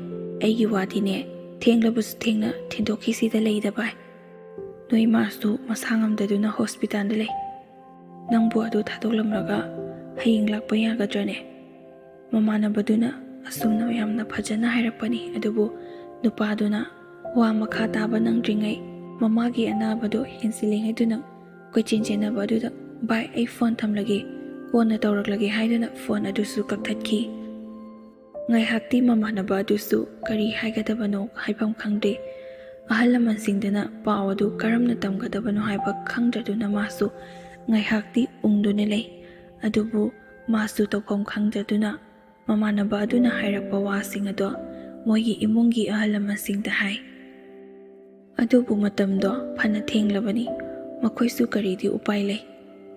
"ꯑꯩꯒꯤ ꯋꯥꯗꯤꯅꯦ, ꯊꯦꯡꯂꯕꯁꯨ ꯊꯦꯡꯅ ꯊꯤꯟꯗꯣꯛꯈꯤꯁꯤꯗ ꯂꯩꯗ ꯚꯥꯏ꯫ ꯅꯣꯏ ꯃꯥꯁꯨ ꯃꯁꯥ ꯉꯝꯗꯗꯨꯅ ꯍꯣꯁꯄꯤꯇꯥꯜꯗ ꯂꯩ꯫ ꯅꯪꯕꯨ ꯑꯗꯨ ꯊꯥꯗꯣꯛꯂꯝꯂꯒ ꯍꯌꯦꯡ ꯂꯥꯛꯄ ꯌꯥꯒꯗ꯭ꯔꯅꯦ?" ꯃꯃꯥꯟꯅꯕꯗꯨꯅ ꯑꯁꯨꯝꯅ ꯌꯥꯝꯅ ꯐꯖꯅ ꯍꯥꯏꯔꯛꯄꯅꯤ꯫ ꯑꯗꯨꯕꯨ ꯅꯨꯄꯥꯗꯨꯅ ꯋꯥ ꯃꯈꯥ ꯇꯥꯕ ꯅꯪꯗ꯭ꯔꯤꯉꯩ ꯃꯃꯥꯒꯤ ꯑꯅꯥꯕꯗꯨ ꯍꯦꯟꯖꯤꯜꯂꯤꯉꯩꯗꯨꯅ ꯀꯣꯏꯆꯦꯟ ꯆꯦꯟꯅꯕ ꯑꯗꯨꯗ, "ꯚꯥꯏ, ꯑꯩ ꯐꯣꯟ ꯊꯝꯂꯒꯦ, ꯀꯣꯟꯅ ꯇꯧꯔꯛꯂꯒꯦ" ꯍꯥꯏꯗꯨꯅ ꯐꯣꯟ ꯑꯗꯨꯁꯨ ꯀꯛꯊꯠꯈꯤ꯫ ꯉꯥꯏꯍꯥꯛꯇꯤ ꯃꯃꯥꯟꯅꯕ ꯑꯗꯨꯁꯨ ꯀꯔꯤ ꯍꯥꯏꯒꯗꯕꯅꯣ ꯍꯥꯏꯐꯝ ꯈꯪꯗꯦ꯫ ꯑꯍꯜ ꯂꯃꯟꯁꯤꯡꯗꯅ ꯄꯥꯎ ꯑꯗꯨ ꯀꯔꯝꯅ ꯇꯝꯒꯗꯕꯅꯣ ꯍꯥꯏꯕ ꯈꯪꯗ꯭ꯔꯗꯨꯅ ꯃꯥꯁꯨ ꯉꯥꯏꯍꯥꯛꯇꯤ ꯎꯪꯗꯨꯅ ꯂꯩ꯫ ꯑꯗꯨꯕꯨ ꯃꯥꯁꯨ ꯇꯧꯐꯝ ꯈꯪꯗ꯭ꯔꯗꯨꯅ ꯃꯃꯥꯟꯅꯕ ꯑꯗꯨꯅ ꯍꯥꯏꯔꯛꯄ ꯋꯥꯁꯤꯡ ꯑꯗꯣ ꯃꯣꯏꯒꯤ ꯏꯃꯨꯡꯒꯤ ꯑꯍꯜ ꯂꯃꯟꯁꯤꯡꯗ ꯍꯥꯏ꯫ ꯑꯗꯨꯕꯨ ꯃꯇꯝꯗꯣ ꯐꯅ ꯊꯦꯡꯂꯕꯅꯤ꯫ ꯃꯈꯣꯏꯁꯨ ꯀꯔꯤꯗꯤ ꯎꯄꯥꯏ ꯂꯩ?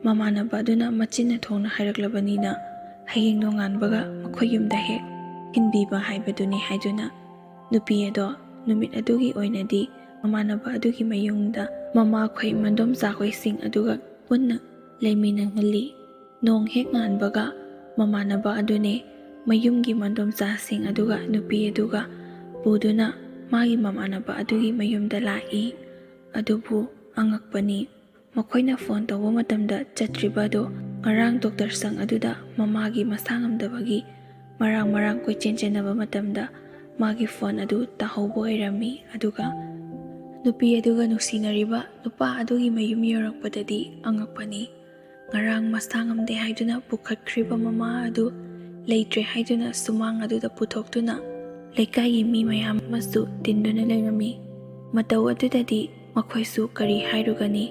ꯃꯃꯥꯟꯅꯕ ꯑꯗꯨꯅ ꯃꯆꯤꯟꯅ ꯊꯣꯡꯅ ꯍꯥꯏꯔꯛꯂꯕꯅꯤꯅ ꯍꯌꯦꯡ ꯅꯣꯡꯉꯥꯟꯕꯒ ꯃꯈꯣꯏ ꯌꯨꯝꯗ ꯍꯦꯛ ꯊꯤꯟꯕꯤꯕ ꯍꯥꯏꯕꯗꯨꯅꯤ ꯍꯥꯏꯗꯨꯅ ꯅꯨꯄꯤ ꯑꯗꯣ ꯅꯨꯃꯤꯠ ꯑꯗꯨꯒꯤ ꯑꯣꯏꯅꯗꯤ ꯃꯃꯥꯟꯅꯕ ꯑꯗꯨꯒꯤ ꯃꯌꯨꯝꯗ ꯃꯃꯥꯈꯣꯏ ꯃꯗꯣꯝꯆꯥꯈꯣꯏꯁꯤꯡ ꯑꯗꯨꯒ ꯄꯨꯟꯅ ꯂꯩꯃꯤꯟꯅꯍꯜꯂꯤ꯫ ꯅꯣꯡ ꯍꯦꯛ ꯉꯥꯟꯕꯒ ꯃꯃꯥꯟꯅꯕ ꯑꯗꯨꯅꯦ ꯃꯌꯨꯝꯒꯤ ꯃꯗꯣꯝꯆꯥꯁꯤꯡ ꯑꯗꯨꯒ ꯅꯨꯄꯤ ꯑꯗꯨꯒ ꯄꯨꯗꯨꯅ ꯃꯥꯒꯤ ꯃꯃꯥꯟꯅꯕ ꯑꯗꯨꯒꯤ ꯃꯌꯨꯝꯗ ꯂꯥꯛꯏ꯫ ꯑꯗꯨꯕꯨ ꯑꯉꯛꯄꯅꯤ, ꯃꯈꯣꯏꯅ ꯐꯣꯟ ꯇꯧꯕ ꯃꯇꯝꯗ ꯆꯠꯇ꯭ꯔꯤꯕ ꯑꯗꯨ ꯉꯔꯥꯡ ꯗꯣꯛꯇꯔ ꯁꯪ ꯑꯗꯨꯗ ꯃꯃꯥꯒꯤ ꯃꯁꯥ ꯉꯝꯗꯕꯒꯤ ꯃꯔꯥꯡ ꯃꯔꯥꯡ ꯀꯣꯏꯆꯦꯟ ꯆꯦꯟꯅꯕ ꯃꯇꯝꯗ ꯃꯥꯒꯤ ꯐꯣꯟ ꯑꯗꯨ ꯇꯥꯍꯧꯕ ꯑꯣꯏꯔꯝꯃꯤ꯫ ꯑꯗꯨꯒ ꯅꯨꯄꯤ ꯑꯗꯨꯒ ꯅꯨꯡꯁꯤꯅꯔꯤꯕ ꯅꯨꯄꯥ ꯑꯗꯨꯒꯤ ꯃꯌꯨꯝ ꯌꯧꯔꯛꯄꯗꯗꯤ ꯑꯉꯛꯄꯅꯤ꯫ ꯉꯔꯥꯡ ꯃꯁꯥ ꯉꯝꯗꯦ ꯍꯥꯏꯗꯨꯅ ꯄꯨꯈꯠꯈ꯭ꯔꯤꯕ ꯃꯃꯥ ꯑꯗꯨ ꯂꯩꯇ꯭ꯔꯦ ꯍꯥꯏꯗꯨꯅ ꯁꯨꯃꯥꯡ ꯑꯗꯨꯗ ꯄꯨꯊꯣꯛꯇꯨꯅ ꯂꯩꯀꯥꯏꯒꯤ ꯃꯤ ꯃꯌꯥꯝ ꯑꯃꯁꯨ ꯇꯤꯟꯗꯨꯅ ꯂꯩꯔꯝꯃꯤ꯫ ꯃꯇꯧ ꯑꯗꯨꯗꯗꯤ ꯃꯈꯣꯏꯁꯨ ꯀꯔꯤ ꯍꯥꯏꯔꯨꯒꯅꯤ?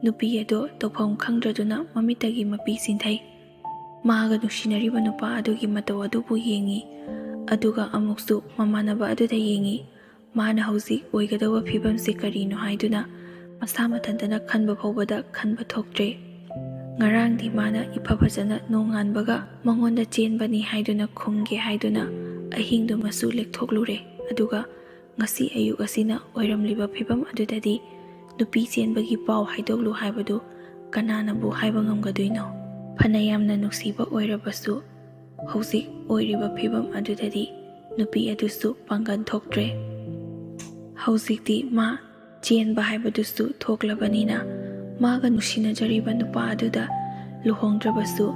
ꯅꯨꯄꯤ ꯑꯗꯣ ꯇꯧꯐꯝ ꯈꯪꯗ꯭ꯔꯗꯨꯅ ꯃꯃꯤꯠꯇꯒꯤ ꯃꯄꯤ ꯆꯤꯟꯊꯩ꯫ ꯃꯥꯒ ꯅꯨꯡꯁꯤꯅꯔꯤꯕ ꯅꯨꯄꯥ ꯑꯗꯨꯒꯤ ꯃꯇꯧ ꯑꯗꯨꯕꯨ ꯌꯦꯡꯉꯤ, ꯑꯗꯨꯒ ꯑꯃꯨꯛꯁꯨ ꯃꯃꯥꯟꯅꯕ ꯑꯗꯨꯗ ꯌꯦꯡꯉꯤ꯫ ꯃꯥꯅ ꯍꯧꯖꯤꯛ ꯑꯣꯏꯒꯗꯧꯕ ꯐꯤꯕꯝꯁꯤ ꯀꯔꯤꯅꯣ ꯍꯥꯏꯗꯨꯅ ꯃꯁꯥ ꯃꯊꯟꯇꯅ ꯈꯟꯕ ꯐꯥꯎꯕꯗ ꯈꯟꯕ ꯊꯣꯛꯇ꯭ꯔꯦ꯫ ꯉꯔꯥꯡꯗꯤ ꯃꯥꯅ ꯏꯐ ꯐꯖꯅ ꯅꯣꯡꯉꯥꯟꯕꯒ ꯃꯉꯣꯟꯗ ꯆꯦꯟꯕꯅꯤ ꯍꯥꯏꯗꯨꯅ ꯈꯨꯝꯒꯦ ꯍꯥꯏꯗꯨꯅ ꯑꯍꯤꯡꯗꯨꯃꯁꯨ ꯂꯦꯛꯊꯣꯛꯂꯨꯔꯦ꯫ ꯑꯗꯨꯒ ꯉꯁꯤ ꯑꯌꯨꯛ ꯑꯁꯤꯅ ꯑꯣꯏꯔꯝꯂꯤꯕ ꯐꯤꯕꯝ ꯑꯗꯨꯗꯗꯤ ꯅꯨꯄꯤ ꯆꯦꯟꯕꯒꯤ ꯄꯥꯎ ꯍꯥꯏꯗꯣꯛꯂꯨ ꯍꯥꯏꯕꯗꯨ ꯀꯅꯥꯅꯕꯨ ꯍꯥꯏꯕ ꯉꯝꯒꯗꯣꯏꯅꯣ? ꯐꯅ ꯌꯥꯝꯅ ꯅꯨꯡꯁꯤꯕ ꯑꯣꯏꯔꯕꯁꯨ ꯍꯧꯖꯤꯛ ꯑꯣꯏꯔꯤꯕ ꯐꯤꯕꯝ ꯑꯗꯨꯗꯗꯤ ꯅꯨꯄꯤ ꯑꯗꯨꯁꯨ ꯄꯥꯡꯒꯜ ꯊꯣꯛꯇ꯭ꯔꯦ꯫ ꯍꯧꯖꯤꯛꯇꯤ ꯃꯥ ꯆꯦꯟꯕ ꯍꯥꯏꯕꯗꯨꯁꯨ ꯊꯣꯛꯂꯕꯅꯤꯅ ꯃꯥꯒ ꯅꯨꯡꯁꯤꯅꯖꯔꯤꯕ ꯅꯨꯄꯥ ꯑꯗꯨꯗ ꯂꯨꯍꯣꯡꯗ꯭ꯔꯕꯁꯨ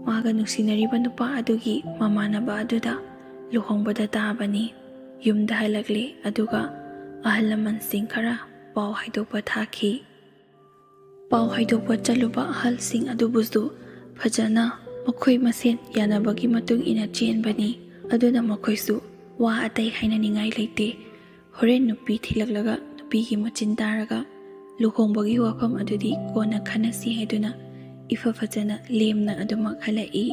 ꯃꯥꯒ ꯅꯨꯡꯁꯤꯅꯔꯤꯕ ꯅꯨꯄꯥ ꯑꯗꯨꯒꯤ ꯃꯃꯥꯟꯅꯕ ꯑꯗꯨꯗ ꯂꯨꯍꯣꯡꯕꯗ ꯇꯥꯕꯅꯤ꯫ ꯌꯨꯝꯗ ꯍꯜꯂꯛꯂꯦ, ꯑꯗꯨꯒ ꯑꯍꯜ ꯂꯃꯟꯁꯤꯡ ꯈꯔ ꯄꯥꯎ ꯍꯥꯏꯗꯣꯛꯄ ꯊꯥꯈꯤ꯫ ꯄꯥꯎ ꯍꯥꯏꯗꯣꯛꯄ ꯆꯠꯂꯨꯕ ꯑꯍꯜꯁꯤꯡ ꯑꯗꯨꯕꯨꯁꯨ ꯐꯖꯅ ꯃꯈꯣꯏ ꯃꯁꯦꯟ ꯌꯥꯅꯕꯒꯤ ꯃꯇꯨꯡ ꯏꯟꯅ ꯆꯦꯟꯕꯅꯤ꯫ ꯑꯗꯨꯅ ꯃꯈꯣꯏꯁꯨ ꯋꯥ ꯑꯇꯩ ꯍꯥꯏꯅꯅꯤꯡꯉꯥꯏ ꯂꯩꯇꯦ꯫ ꯍꯣꯔꯦꯟ ꯅꯨꯄꯤ ꯊꯤꯜꯂꯛꯂꯒ ꯅꯨꯄꯤꯒꯤ ꯃꯆꯤꯟ ꯇꯥꯔꯒ ꯂꯨꯍꯣꯡꯕꯒꯤ ꯋꯥꯐꯝ ꯑꯗꯨꯗꯤ ꯀꯣꯟꯅ ꯈꯟꯅꯁꯤ ꯍꯥꯏꯗꯨꯅ ꯏꯐ ꯐꯖꯅ ꯂꯦꯝꯅ ꯑꯗꯨꯃꯛ ꯍꯜꯂꯛꯏ꯫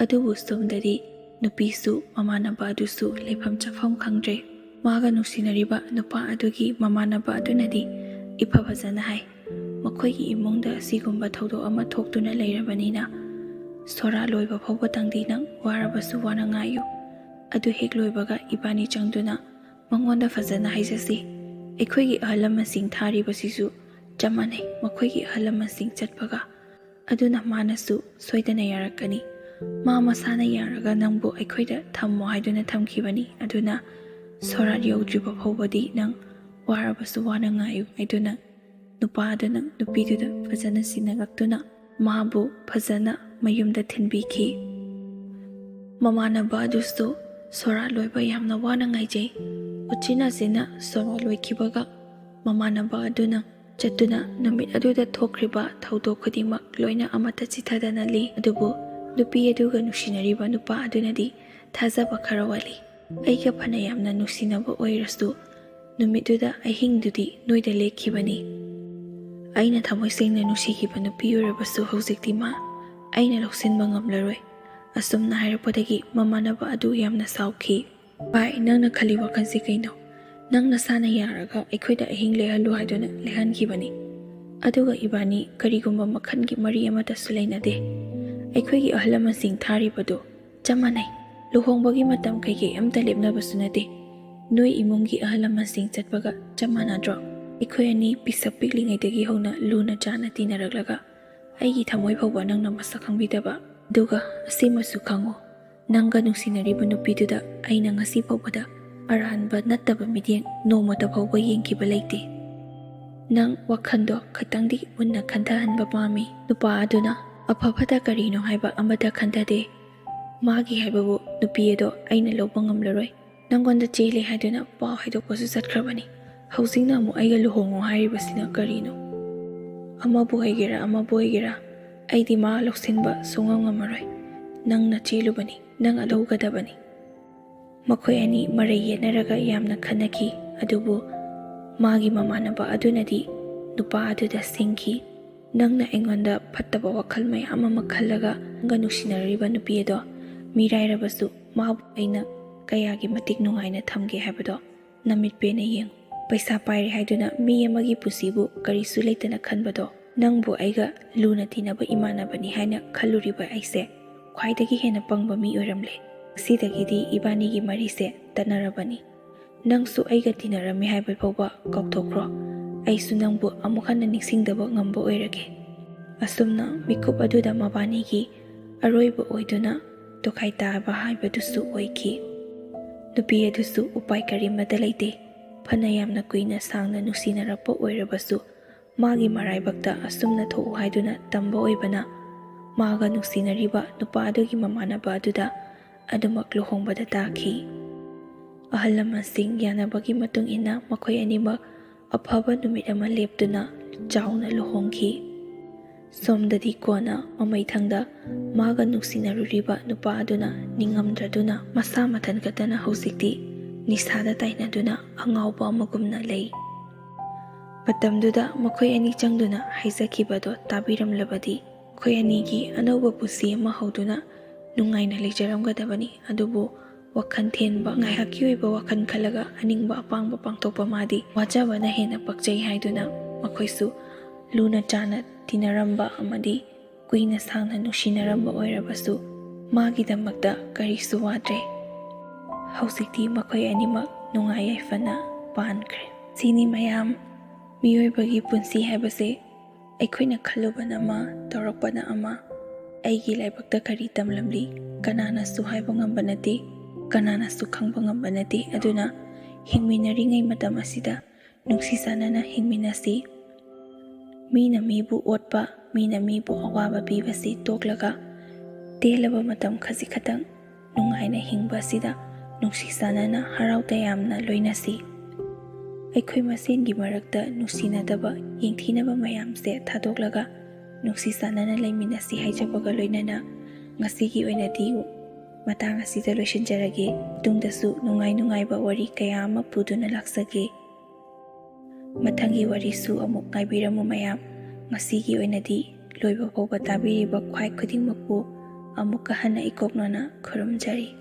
ꯑꯗꯨꯕꯨ ꯁꯣꯝꯗꯗꯤ ꯅꯨꯄꯤꯁꯨ ꯃꯃꯥꯟꯅꯕ ꯑꯗꯨꯁꯨ ꯂꯩꯐꯝ ꯆꯥꯐꯝ ꯈꯪꯗ꯭ꯔꯦ꯫ ꯃꯥꯒ ꯅꯨꯡꯁꯤꯅꯔꯤꯕ ꯅꯨꯄꯥ ꯑꯗꯨꯒꯤ ꯃꯃꯥꯟꯅꯕ ꯑꯗꯨꯅꯗꯤ ꯏꯐ ꯐꯖꯅ ꯍꯥꯏ, "ꯃꯈꯣꯏꯒꯤ ꯏꯃꯨꯡꯗ ꯑꯁꯤꯒꯨꯝꯕ ꯊꯧꯗꯣꯛ ꯑꯃ ꯊꯣꯛꯇꯨꯅ ꯂꯩꯔꯕꯅꯤꯅ ꯁꯣꯔꯥ ꯂꯣꯏꯕ ꯐꯥꯎꯕꯇꯪꯗꯤ ꯅꯪ ꯋꯥꯔꯕꯁꯨ ꯋꯥꯅ ꯉꯥꯏꯌꯨ꯫ ꯑꯗꯨ ꯍꯦꯛ ꯂꯣꯏꯕꯒ ꯏꯕꯥꯅꯤ ꯆꯪꯗꯨꯅ ꯃꯉꯣꯟꯗ ꯐꯖꯅ ꯍꯥꯏꯖꯁꯤ꯫ ꯑꯩꯈꯣꯏꯒꯤ ꯑꯍꯜ ꯂꯃꯟꯁꯤꯡ ꯊꯥꯔꯤꯕꯁꯤꯁꯨ ꯆꯞ ꯃꯥꯟꯅꯩ ꯃꯈꯣꯏꯒꯤ ꯑꯍꯜ ꯂꯃꯟꯁꯤꯡ ꯆꯠꯄꯒ꯫ ꯑꯗꯨꯅ ꯃꯥꯅꯁꯨ ꯁꯣꯏꯗꯅ ꯌꯥꯔꯛꯀꯅꯤ꯫ ꯃꯥ ꯃꯁꯥꯅ ꯌꯥꯔꯒ ꯅꯪꯕꯨ ꯑꯩꯈꯣꯏꯗ ꯊꯝꯃꯣ ꯍꯥꯏꯗꯨꯅ ꯊꯝꯈꯤꯕꯅꯤ꯫ ꯑꯗꯨꯅ ꯁꯣꯔꯥꯠ ꯌꯧꯗ꯭ꯔꯤꯕ ꯐꯥꯎꯕꯗꯤ ꯅꯪ ꯋꯥꯔꯕꯁꯨ ꯋꯥꯅ ꯉꯥꯏꯌꯨ" ꯍꯥꯏꯗꯨꯅ ꯅꯨꯄꯥ ꯑꯗꯨꯅ ꯅꯨꯄꯤꯗꯨꯗ ꯐꯖꯅ ꯁꯤꯟꯅꯔꯛꯇꯨꯅ ꯃꯥꯕꯨ ꯐꯖꯅ ꯃꯌꯨꯝꯗ ꯊꯤꯟꯕꯤꯈꯤ꯫ ꯃꯃꯥꯟꯅꯕ ꯑꯗꯨꯁꯨ ꯁꯣꯔꯥꯠ ꯂꯣꯏꯕ ꯌꯥꯝꯅ ꯋꯥꯅ ꯉꯥꯏꯖꯩ꯫ ꯎꯆꯤꯟ ꯅꯥꯆꯤꯟꯅ ꯁꯣꯔꯣ ꯂꯣꯏꯈꯤꯕꯒ ꯃꯃꯥꯟꯅꯕ ꯑꯗꯨꯅ ꯆꯠꯇꯨꯅ ꯅꯨꯃꯤꯠ ꯑꯗꯨꯗ ꯊꯣꯛꯈ꯭ꯔꯤꯕ ꯊꯧꯗꯣꯛ ꯈꯨꯗꯤꯡꯃꯛ ꯂꯣꯏꯅ ꯑꯃꯠꯇ ꯆꯤꯊꯗꯅ ꯂꯤ꯫ ꯑꯗꯨꯕꯨ ꯅꯨꯄꯤ ꯑꯗꯨꯒ ꯅꯨꯡꯁꯤꯅꯔꯤꯕ ꯅꯨꯄꯥ ꯑꯗꯨꯅꯗꯤ ꯊꯥꯖꯕ ꯈꯔ ꯋꯥꯠꯂꯤ꯫ ꯑꯩꯒ ꯐꯅ ꯌꯥꯝꯅ ꯅꯨꯡꯁꯤꯅꯕ ꯑꯣꯏꯔꯁꯨ ꯅꯨꯃꯤꯠꯇꯨꯗ ꯑꯍꯤꯡꯗꯨꯗꯤ ꯅꯣꯏꯗ ꯂꯦꯛꯈꯤꯕꯅꯤ꯫ ꯑꯩꯅ ꯊꯃꯣꯏ ꯁꯦꯡꯅ ꯅꯨꯡꯁꯤꯈꯤꯕ ꯅꯨꯄꯤ ꯑꯣꯏꯔꯕꯁꯨ ꯍꯧꯖꯤꯛꯇꯤ ꯃꯥ ꯑꯩꯅ ꯂꯧꯁꯤꯟꯕ ꯉꯝꯂꯔꯣꯏ꯫ ꯑꯁꯨꯝꯅ ꯍꯥꯏꯔꯛꯄꯗꯒꯤ ꯃꯃꯥꯟꯅꯕ ꯑꯗꯨ ꯌꯥꯝꯅ ꯁꯥꯎꯈꯤ꯫ ꯚꯥꯏ, ꯅꯪꯅ ꯈꯜꯂꯤ ꯋꯥꯈꯜꯁꯤ ꯀꯩꯅꯣ? ꯅꯪ ꯅꯁꯥꯅ ꯌꯥꯔꯒ ꯑꯩꯈꯣꯏꯗ ꯑꯍꯤꯡ ꯂꯦꯛꯍꯜꯂꯨ ꯍꯥꯏꯗꯨꯅ ꯂꯦꯛꯍꯟꯈꯤꯕꯅꯤ꯫ ꯑꯗꯨꯒ ꯏꯕꯥꯅꯤ ꯀꯔꯤꯒꯨꯝꯕ ꯃꯈꯜꯒꯤ ꯃꯔꯤ ꯑꯃꯠꯇꯁꯨ ꯂꯩꯅꯗꯦ꯫ ꯑꯩꯈꯣꯏꯒꯤ ꯑꯍꯜ ꯂꯃꯟꯁꯤꯡ ꯊꯥꯔꯤꯕꯗꯨ ꯆꯞ ꯃꯥꯟꯅꯩ꯫ ꯂꯨꯍꯣꯡꯕꯒꯤ ꯃꯇꯝ ꯀꯩꯀꯩ ꯑꯝꯇ ꯂꯦꯞꯅꯕꯁꯨ ꯅꯠꯇꯦ꯫ ꯅꯣꯏ ꯏꯃꯨꯡꯒꯤ ꯑꯍꯜ ꯂꯃꯟꯁꯤꯡ ꯆꯠꯄꯒ ꯆꯞ ꯃꯥꯟꯅꯗ꯭ꯔꯣ? ꯑꯩꯈꯣꯏ ꯑꯅꯤ ꯄꯤꯁꯛ ꯄꯤꯛꯂꯤꯉꯩꯗꯒꯤ ꯍꯧꯅ ꯂꯨꯅ ꯆꯥꯟꯅ ꯇꯤꯟꯅꯔꯛꯂꯒ ꯑꯩꯒꯤ ꯊꯃꯣꯏ ꯐꯥꯎꯕ ꯅꯪꯅ ꯃꯁꯛ ꯈꯪꯕꯤꯗꯕ꯫ ꯑꯗꯨꯒ ꯑꯁꯤꯃꯁꯨ ꯈꯪꯉꯨ, ꯅꯪꯒ ꯅꯨꯡꯁꯤꯅꯔꯤꯕ ꯅꯨꯄꯤꯗꯨꯗ ꯑꯩꯅ ꯉꯁꯤ ꯐꯥꯎꯕꯗ ꯑꯔꯥꯟꯕ ꯅꯠꯇꯕ ꯃꯤꯠꯌꯦꯡ ꯅꯣꯡꯃꯇ ꯐꯥꯎꯕ ꯌꯦꯡꯈꯤꯕ ꯂꯩꯇꯦ꯫ ꯅꯪ ꯋꯥꯈꯜꯗꯣ ꯈꯇꯪꯗꯤ ꯃꯨꯟꯅ ꯈꯟꯊꯍꯟꯕ ꯄꯥꯝꯃꯤ꯫ ꯅꯨꯄꯥ ꯑꯗꯨꯅ ꯑꯐ ꯐꯠꯇ ꯀꯔꯤꯅꯣ ꯍꯥꯏꯕ ꯑꯃꯠꯇ ꯈꯟꯊꯗꯦ꯫ ꯃꯥꯒꯤ ꯍꯥꯏꯕꯕꯨ ꯅꯨꯄꯤ ꯑꯗꯣ ꯑꯩꯅ ꯂꯧꯕ ꯉꯝꯂꯔꯣꯏ꯫ ꯅꯪꯉꯣꯟꯗ ꯆꯦꯜꯂꯦ ꯍꯥꯏꯗꯨꯅ ꯄꯥꯎ ꯍꯥꯏꯗꯣꯛꯄꯁꯨ ꯆꯠꯈ꯭ꯔꯕꯅꯤ꯫ ꯍꯧꯖꯤꯛꯅ ꯑꯃꯨꯛ ꯑꯩꯒ ꯂꯨꯍꯣꯡꯉꯣ ꯍꯥꯏꯔꯤꯕꯁꯤꯅ ꯀꯔꯤꯅꯣ? ꯑꯃꯕꯨ ꯑꯣꯏꯒꯦꯔꯥ ꯑꯃꯕꯨ ꯑꯣꯏꯒꯦꯔꯥ, ꯑꯩꯗꯤ ꯃꯥ ꯂꯧꯁꯤꯟꯕ ꯁꯨꯡꯉꯝ ꯉꯝꯃꯔꯣꯏ꯫ ꯅꯪꯅ ꯆꯦꯜꯂꯨꯕꯅꯤ, ꯅꯪ ꯂꯧꯒꯗꯕꯅꯤ꯫ ꯃꯈꯣꯏ ꯑꯅꯤ ꯃꯔꯩ ꯌꯦꯠꯅꯔꯒ ꯌꯥꯝꯅ ꯈꯟꯅꯈꯤ꯫ ꯑꯗꯨꯕꯨ ꯃꯥꯒꯤ ꯃꯃꯥꯟꯅꯕ ꯑꯗꯨꯅꯗꯤ ꯅꯨꯄꯥ ꯑꯗꯨꯗ ꯁꯤꯡꯈꯤ꯫ ꯅꯪꯅ ꯑꯩꯉꯣꯟꯗ ꯐꯠꯇꯕ ꯋꯥꯈꯜ ꯃꯌꯥꯝ ꯑꯃ ꯈꯜꯂꯒ ꯅꯪꯒ ꯅꯨꯡꯁꯤꯅꯔꯤꯕ ꯅꯨꯄꯤ ꯑꯗꯣ ꯃꯤꯔꯥꯏꯔꯕꯁꯨ ꯃꯥꯕꯨ ꯑꯩꯅ ꯀꯌꯥꯒꯤ ꯃꯇꯤꯛ ꯅꯨꯡꯉꯥꯏꯅ ꯊꯝꯒꯦ ꯍꯥꯏꯕꯗꯣ ꯅꯃꯤꯠ ꯄꯦꯟꯅ ꯌꯦꯡꯉꯨ꯫ ꯄꯩꯁꯥ ꯄꯥꯏꯔꯦ ꯍꯥꯏꯗꯨꯅ ꯃꯤ ꯑꯃꯒꯤ ꯄꯨꯟꯁꯤꯕꯨ ꯀꯔꯤꯁꯨ ꯂꯩꯇꯅ ꯈꯟꯕꯗꯣ, ꯅꯪꯕꯨ ꯑꯩꯒ ꯂꯨꯅ ꯇꯤꯟꯅꯕ ꯏꯃꯥꯟꯅꯕꯅꯤ ꯍꯥꯏꯅ ꯈꯜꯂꯨꯔꯤꯕ ꯑꯩꯁꯦ ꯈ꯭ꯋꯥꯏꯗꯒꯤ ꯍꯦꯟꯅ ꯄꯪꯕ ꯃꯤ ꯑꯣꯏꯔꯝꯂꯦ꯫ ꯉꯁꯤꯗꯒꯤꯗꯤ ꯏꯕꯥꯅꯤꯒꯤ ꯃꯔꯤꯁꯦ ꯇꯠꯅꯔꯕꯅꯤ꯫ ꯅꯪꯁꯨ ꯑꯩꯒ ꯇꯤꯟꯅꯔꯝꯃꯤ ꯍꯥꯏꯕ ꯐꯥꯎꯕ ꯀꯥꯎꯊꯣꯛꯈ꯭ꯔꯣ꯫ ꯑꯩꯁꯨ ꯅꯪꯕꯨ ꯑꯃꯨꯛ ꯍꯟꯅ ꯅꯤꯡꯁꯤꯡꯗꯕ ꯉꯝꯕ ꯑꯣꯏꯔꯒꯦ꯫ ꯑꯁꯨꯝꯅ ꯃꯤꯀꯨꯞ ꯑꯗꯨꯗ ꯃꯕꯥꯅꯤꯒꯤ ꯑꯔꯣꯏꯕ ꯑꯣꯏꯗꯨꯅ ꯇꯣꯈꯥꯏ ꯇꯥꯕ ꯍꯥꯏꯕꯗꯨꯁꯨ ꯑꯣꯏꯈꯤ꯫ ꯅꯨꯄꯤ ꯑꯗꯨꯁꯨ ꯎꯄꯥꯏ ꯀꯔꯤꯃꯠꯇ ꯂꯩꯇꯦ꯫ ꯐꯅ ꯌꯥꯝꯅ ꯀꯨꯏꯅ ꯁꯥꯡꯅ ꯅꯨꯡꯁꯤꯅꯔꯛꯄ ꯑꯣꯏꯔꯕꯁꯨ ꯃꯥꯒꯤ ꯃꯔꯥꯏꯕꯛꯇ ꯑꯁꯨꯝꯅ ꯊꯣꯛꯎ ꯍꯥꯏꯗꯨꯅ ꯇꯝꯕ ꯑꯣꯏꯕꯅ ꯃꯥꯒ ꯅꯨꯡꯁꯤꯅꯔꯤꯕ ꯅꯨꯄꯥ ꯑꯗꯨꯒꯤ ꯃꯃꯥꯟꯅꯕ ꯑꯗꯨꯗ ꯑꯗꯨꯃꯛ ꯂꯨꯍꯣꯡꯕꯗ ꯇꯥꯈꯤ꯫ ꯑꯍꯜ ꯂꯃꯟꯁꯤꯡ ꯌꯥꯅꯕꯒꯤ ꯃꯇꯨꯡ ꯏꯟꯅ ꯃꯈꯣꯏ ꯑꯅꯤꯃꯛ ꯑꯐꯕ ꯅꯨꯃꯤꯠ ꯑꯃ ꯂꯦꯞꯇꯨꯅ ꯆꯥꯎꯅ ꯂꯨꯍꯣꯡꯈꯤ꯫ ꯁꯣꯝꯗꯗꯤ ꯀꯣꯟꯅ ꯃꯃꯩꯊꯪꯗ ꯃꯥꯒ ꯅꯨꯡꯁꯤꯅꯔꯨꯔꯤꯕ ꯅꯨꯄꯥ ꯑꯗꯨꯅ ꯅꯤꯡꯉꯝꯗ꯭ꯔꯗꯨꯅ ꯃꯁꯥ ꯃꯊꯟ ꯈꯛꯇꯅ ꯍꯧꯖꯤꯛꯇꯤ ꯅꯤꯁꯥꯗ ꯇꯥꯏꯅꯗꯨꯅ ꯑꯉꯥꯎꯕ ꯑꯃꯒꯨꯝꯅ ꯂꯩ꯫ ꯃꯇꯝꯗꯨꯗ ꯃꯈꯣꯏ ꯑꯅꯤ ꯆꯪꯗꯨꯅ ꯍꯥꯏꯖꯈꯤꯕꯗꯣ ꯇꯥꯕꯤꯔꯝꯂꯕꯗꯤ ꯃꯈꯣꯏ ꯑꯅꯤꯒꯤ ꯑꯅꯧꯕ ꯄꯨꯟꯁꯤ ꯑꯃ ꯍꯧꯗꯨꯅ ꯅꯨꯡꯉꯥꯏꯅ ꯂꯩꯖꯔꯝꯒꯗꯕꯅꯤ꯫ ꯑꯗꯨꯕꯨ ꯋꯥꯈꯜ ꯊꯦꯟꯕ, ꯉꯥꯏꯍꯥꯛꯀꯤ ꯑꯣꯏꯕ ꯋꯥꯈꯜ ꯈꯜꯂꯒ ꯑꯅꯤꯡꯕ ꯑꯄꯥꯝꯕ ꯄꯥꯡꯊꯣꯛꯄ ꯃꯥꯗꯤ ꯋꯥꯖꯕꯅ ꯍꯦꯟꯅ ꯄꯛꯆꯩ ꯍꯥꯏꯗꯨꯅ ꯃꯈꯣꯏꯁꯨ ꯂꯨꯅ ꯆꯥꯅ ꯇꯤꯟꯅꯔꯝꯕ ꯑꯃꯗꯤ ꯀꯨꯏꯅ ꯁꯥꯡꯅ ꯅꯨꯡꯁꯤꯅꯔꯝꯕ ꯑꯣꯏꯔꯕꯁꯨ ꯃꯥꯒꯤꯗꯃꯛꯇ ꯀꯔꯤꯁꯨ ꯋꯥꯗ꯭ꯔꯦ꯫ ꯍꯧꯖꯤꯛꯇꯤ ꯃꯈꯣꯏ ꯑꯅꯤꯃꯛ ꯅꯨꯡꯉꯥꯏ ꯌꯥꯏꯐꯅ ꯄꯥꯟꯈ꯭ꯔꯦ꯫ ꯁꯤꯅꯤ ꯃꯌꯥꯝ, ꯃꯤꯑꯣꯏꯕꯒꯤ ꯄꯨꯟꯁꯤ ꯍꯥꯏꯕꯁꯦ ꯑꯩꯈꯣꯏꯅ ꯈꯜꯂꯨꯕꯅ ꯑꯃ, ꯇꯧꯔꯛꯄꯅ ꯑꯃ꯫ ꯑꯩꯒꯤ ꯂꯥꯏꯕꯛꯇ ꯀꯔꯤ ꯇꯝꯂꯝꯂꯤ ꯀꯅꯥꯅꯁꯨ ꯍꯥꯏꯕ ꯉꯝꯕ ꯅꯠꯇꯦ, ꯀꯅꯥꯅꯁꯨ ꯈꯪꯕ ꯉꯝꯕ ꯅꯠꯇꯦ꯫ ꯑꯗꯨꯅ ꯍꯤꯡꯃꯤꯟꯅꯔꯤꯉꯩ ꯃꯇꯝ ꯑꯁꯤꯗ ꯅꯨꯡꯁꯤ ꯆꯥꯟꯅꯅ ꯍꯤꯡꯃꯤꯟꯅꯁꯤ꯫ ꯃꯤꯅ ꯃꯤꯕꯨ ꯑꯣꯠꯄ, ꯃꯤꯅ ꯃꯤꯕꯨ ꯑꯋꯥꯕ ꯄꯤꯕꯁꯤ ꯇꯣꯛꯂꯒ ꯇꯦꯜꯂꯕ ꯃꯇꯝ ꯈꯖꯤꯛ ꯈꯛꯇꯪ ꯅꯨꯡꯉꯥꯏꯅ ꯍꯤꯡꯕ ꯑꯁꯤꯗ ꯅꯨꯡꯁꯤ ꯆꯥꯟꯅꯅ ꯍꯔꯥꯎ ꯇꯌꯥꯝꯅ ꯂꯣꯏꯅꯁꯤ꯫ ꯑꯩꯈꯣꯏ ꯃꯁꯦꯟꯒꯤ ꯃꯔꯛꯇ ꯅꯨꯡꯁꯤꯅꯗꯕ, ꯌꯦꯡꯊꯤꯅꯕ ꯃꯌꯥꯝꯁꯦ ꯊꯥꯗꯣꯛꯂꯒ ꯅꯨꯡꯁꯤ ꯆꯥꯟꯅꯅ ꯂꯩꯃꯤꯟꯅꯁꯤ ꯍꯥꯏꯖꯕꯒ ꯂꯣꯏꯅꯅ ꯉꯁꯤꯒꯤ ꯑꯣꯏꯅꯗꯤ ꯃꯇꯥꯡ ꯑꯁꯤꯗ ꯂꯣꯏꯁꯤꯟꯖꯔꯒꯦ꯫ ꯇꯨꯡꯗꯁꯨ ꯅꯨꯡꯉꯥꯏ ꯅꯨꯡꯉꯥꯏꯕ ꯋꯥꯔꯤ ꯀꯌꯥ ꯑꯃ ꯄꯨꯗꯨꯅ ꯂꯥꯛꯆꯒꯦ꯫ ꯃꯊꯪꯒꯤ ꯋꯥꯔꯤꯁꯨ ꯑꯃꯨꯛ ꯉꯥꯏꯕꯤꯔꯝꯃꯨ ꯃꯌꯥꯝ꯫ ꯉꯁꯤꯒꯤ ꯑꯣꯏꯅꯗꯤ ꯂꯣꯏꯕ ꯐꯥꯎꯕ ꯇꯥꯕꯤꯔꯤꯕ ꯈ꯭ꯋꯥꯏ ꯈꯨꯗꯤꯡꯃꯛꯄꯨ ꯑꯃꯨꯛꯀ ꯍꯟꯅ ꯏꯀꯣꯛꯅꯅ ꯈꯨꯔꯨꯝꯖꯔꯤ꯫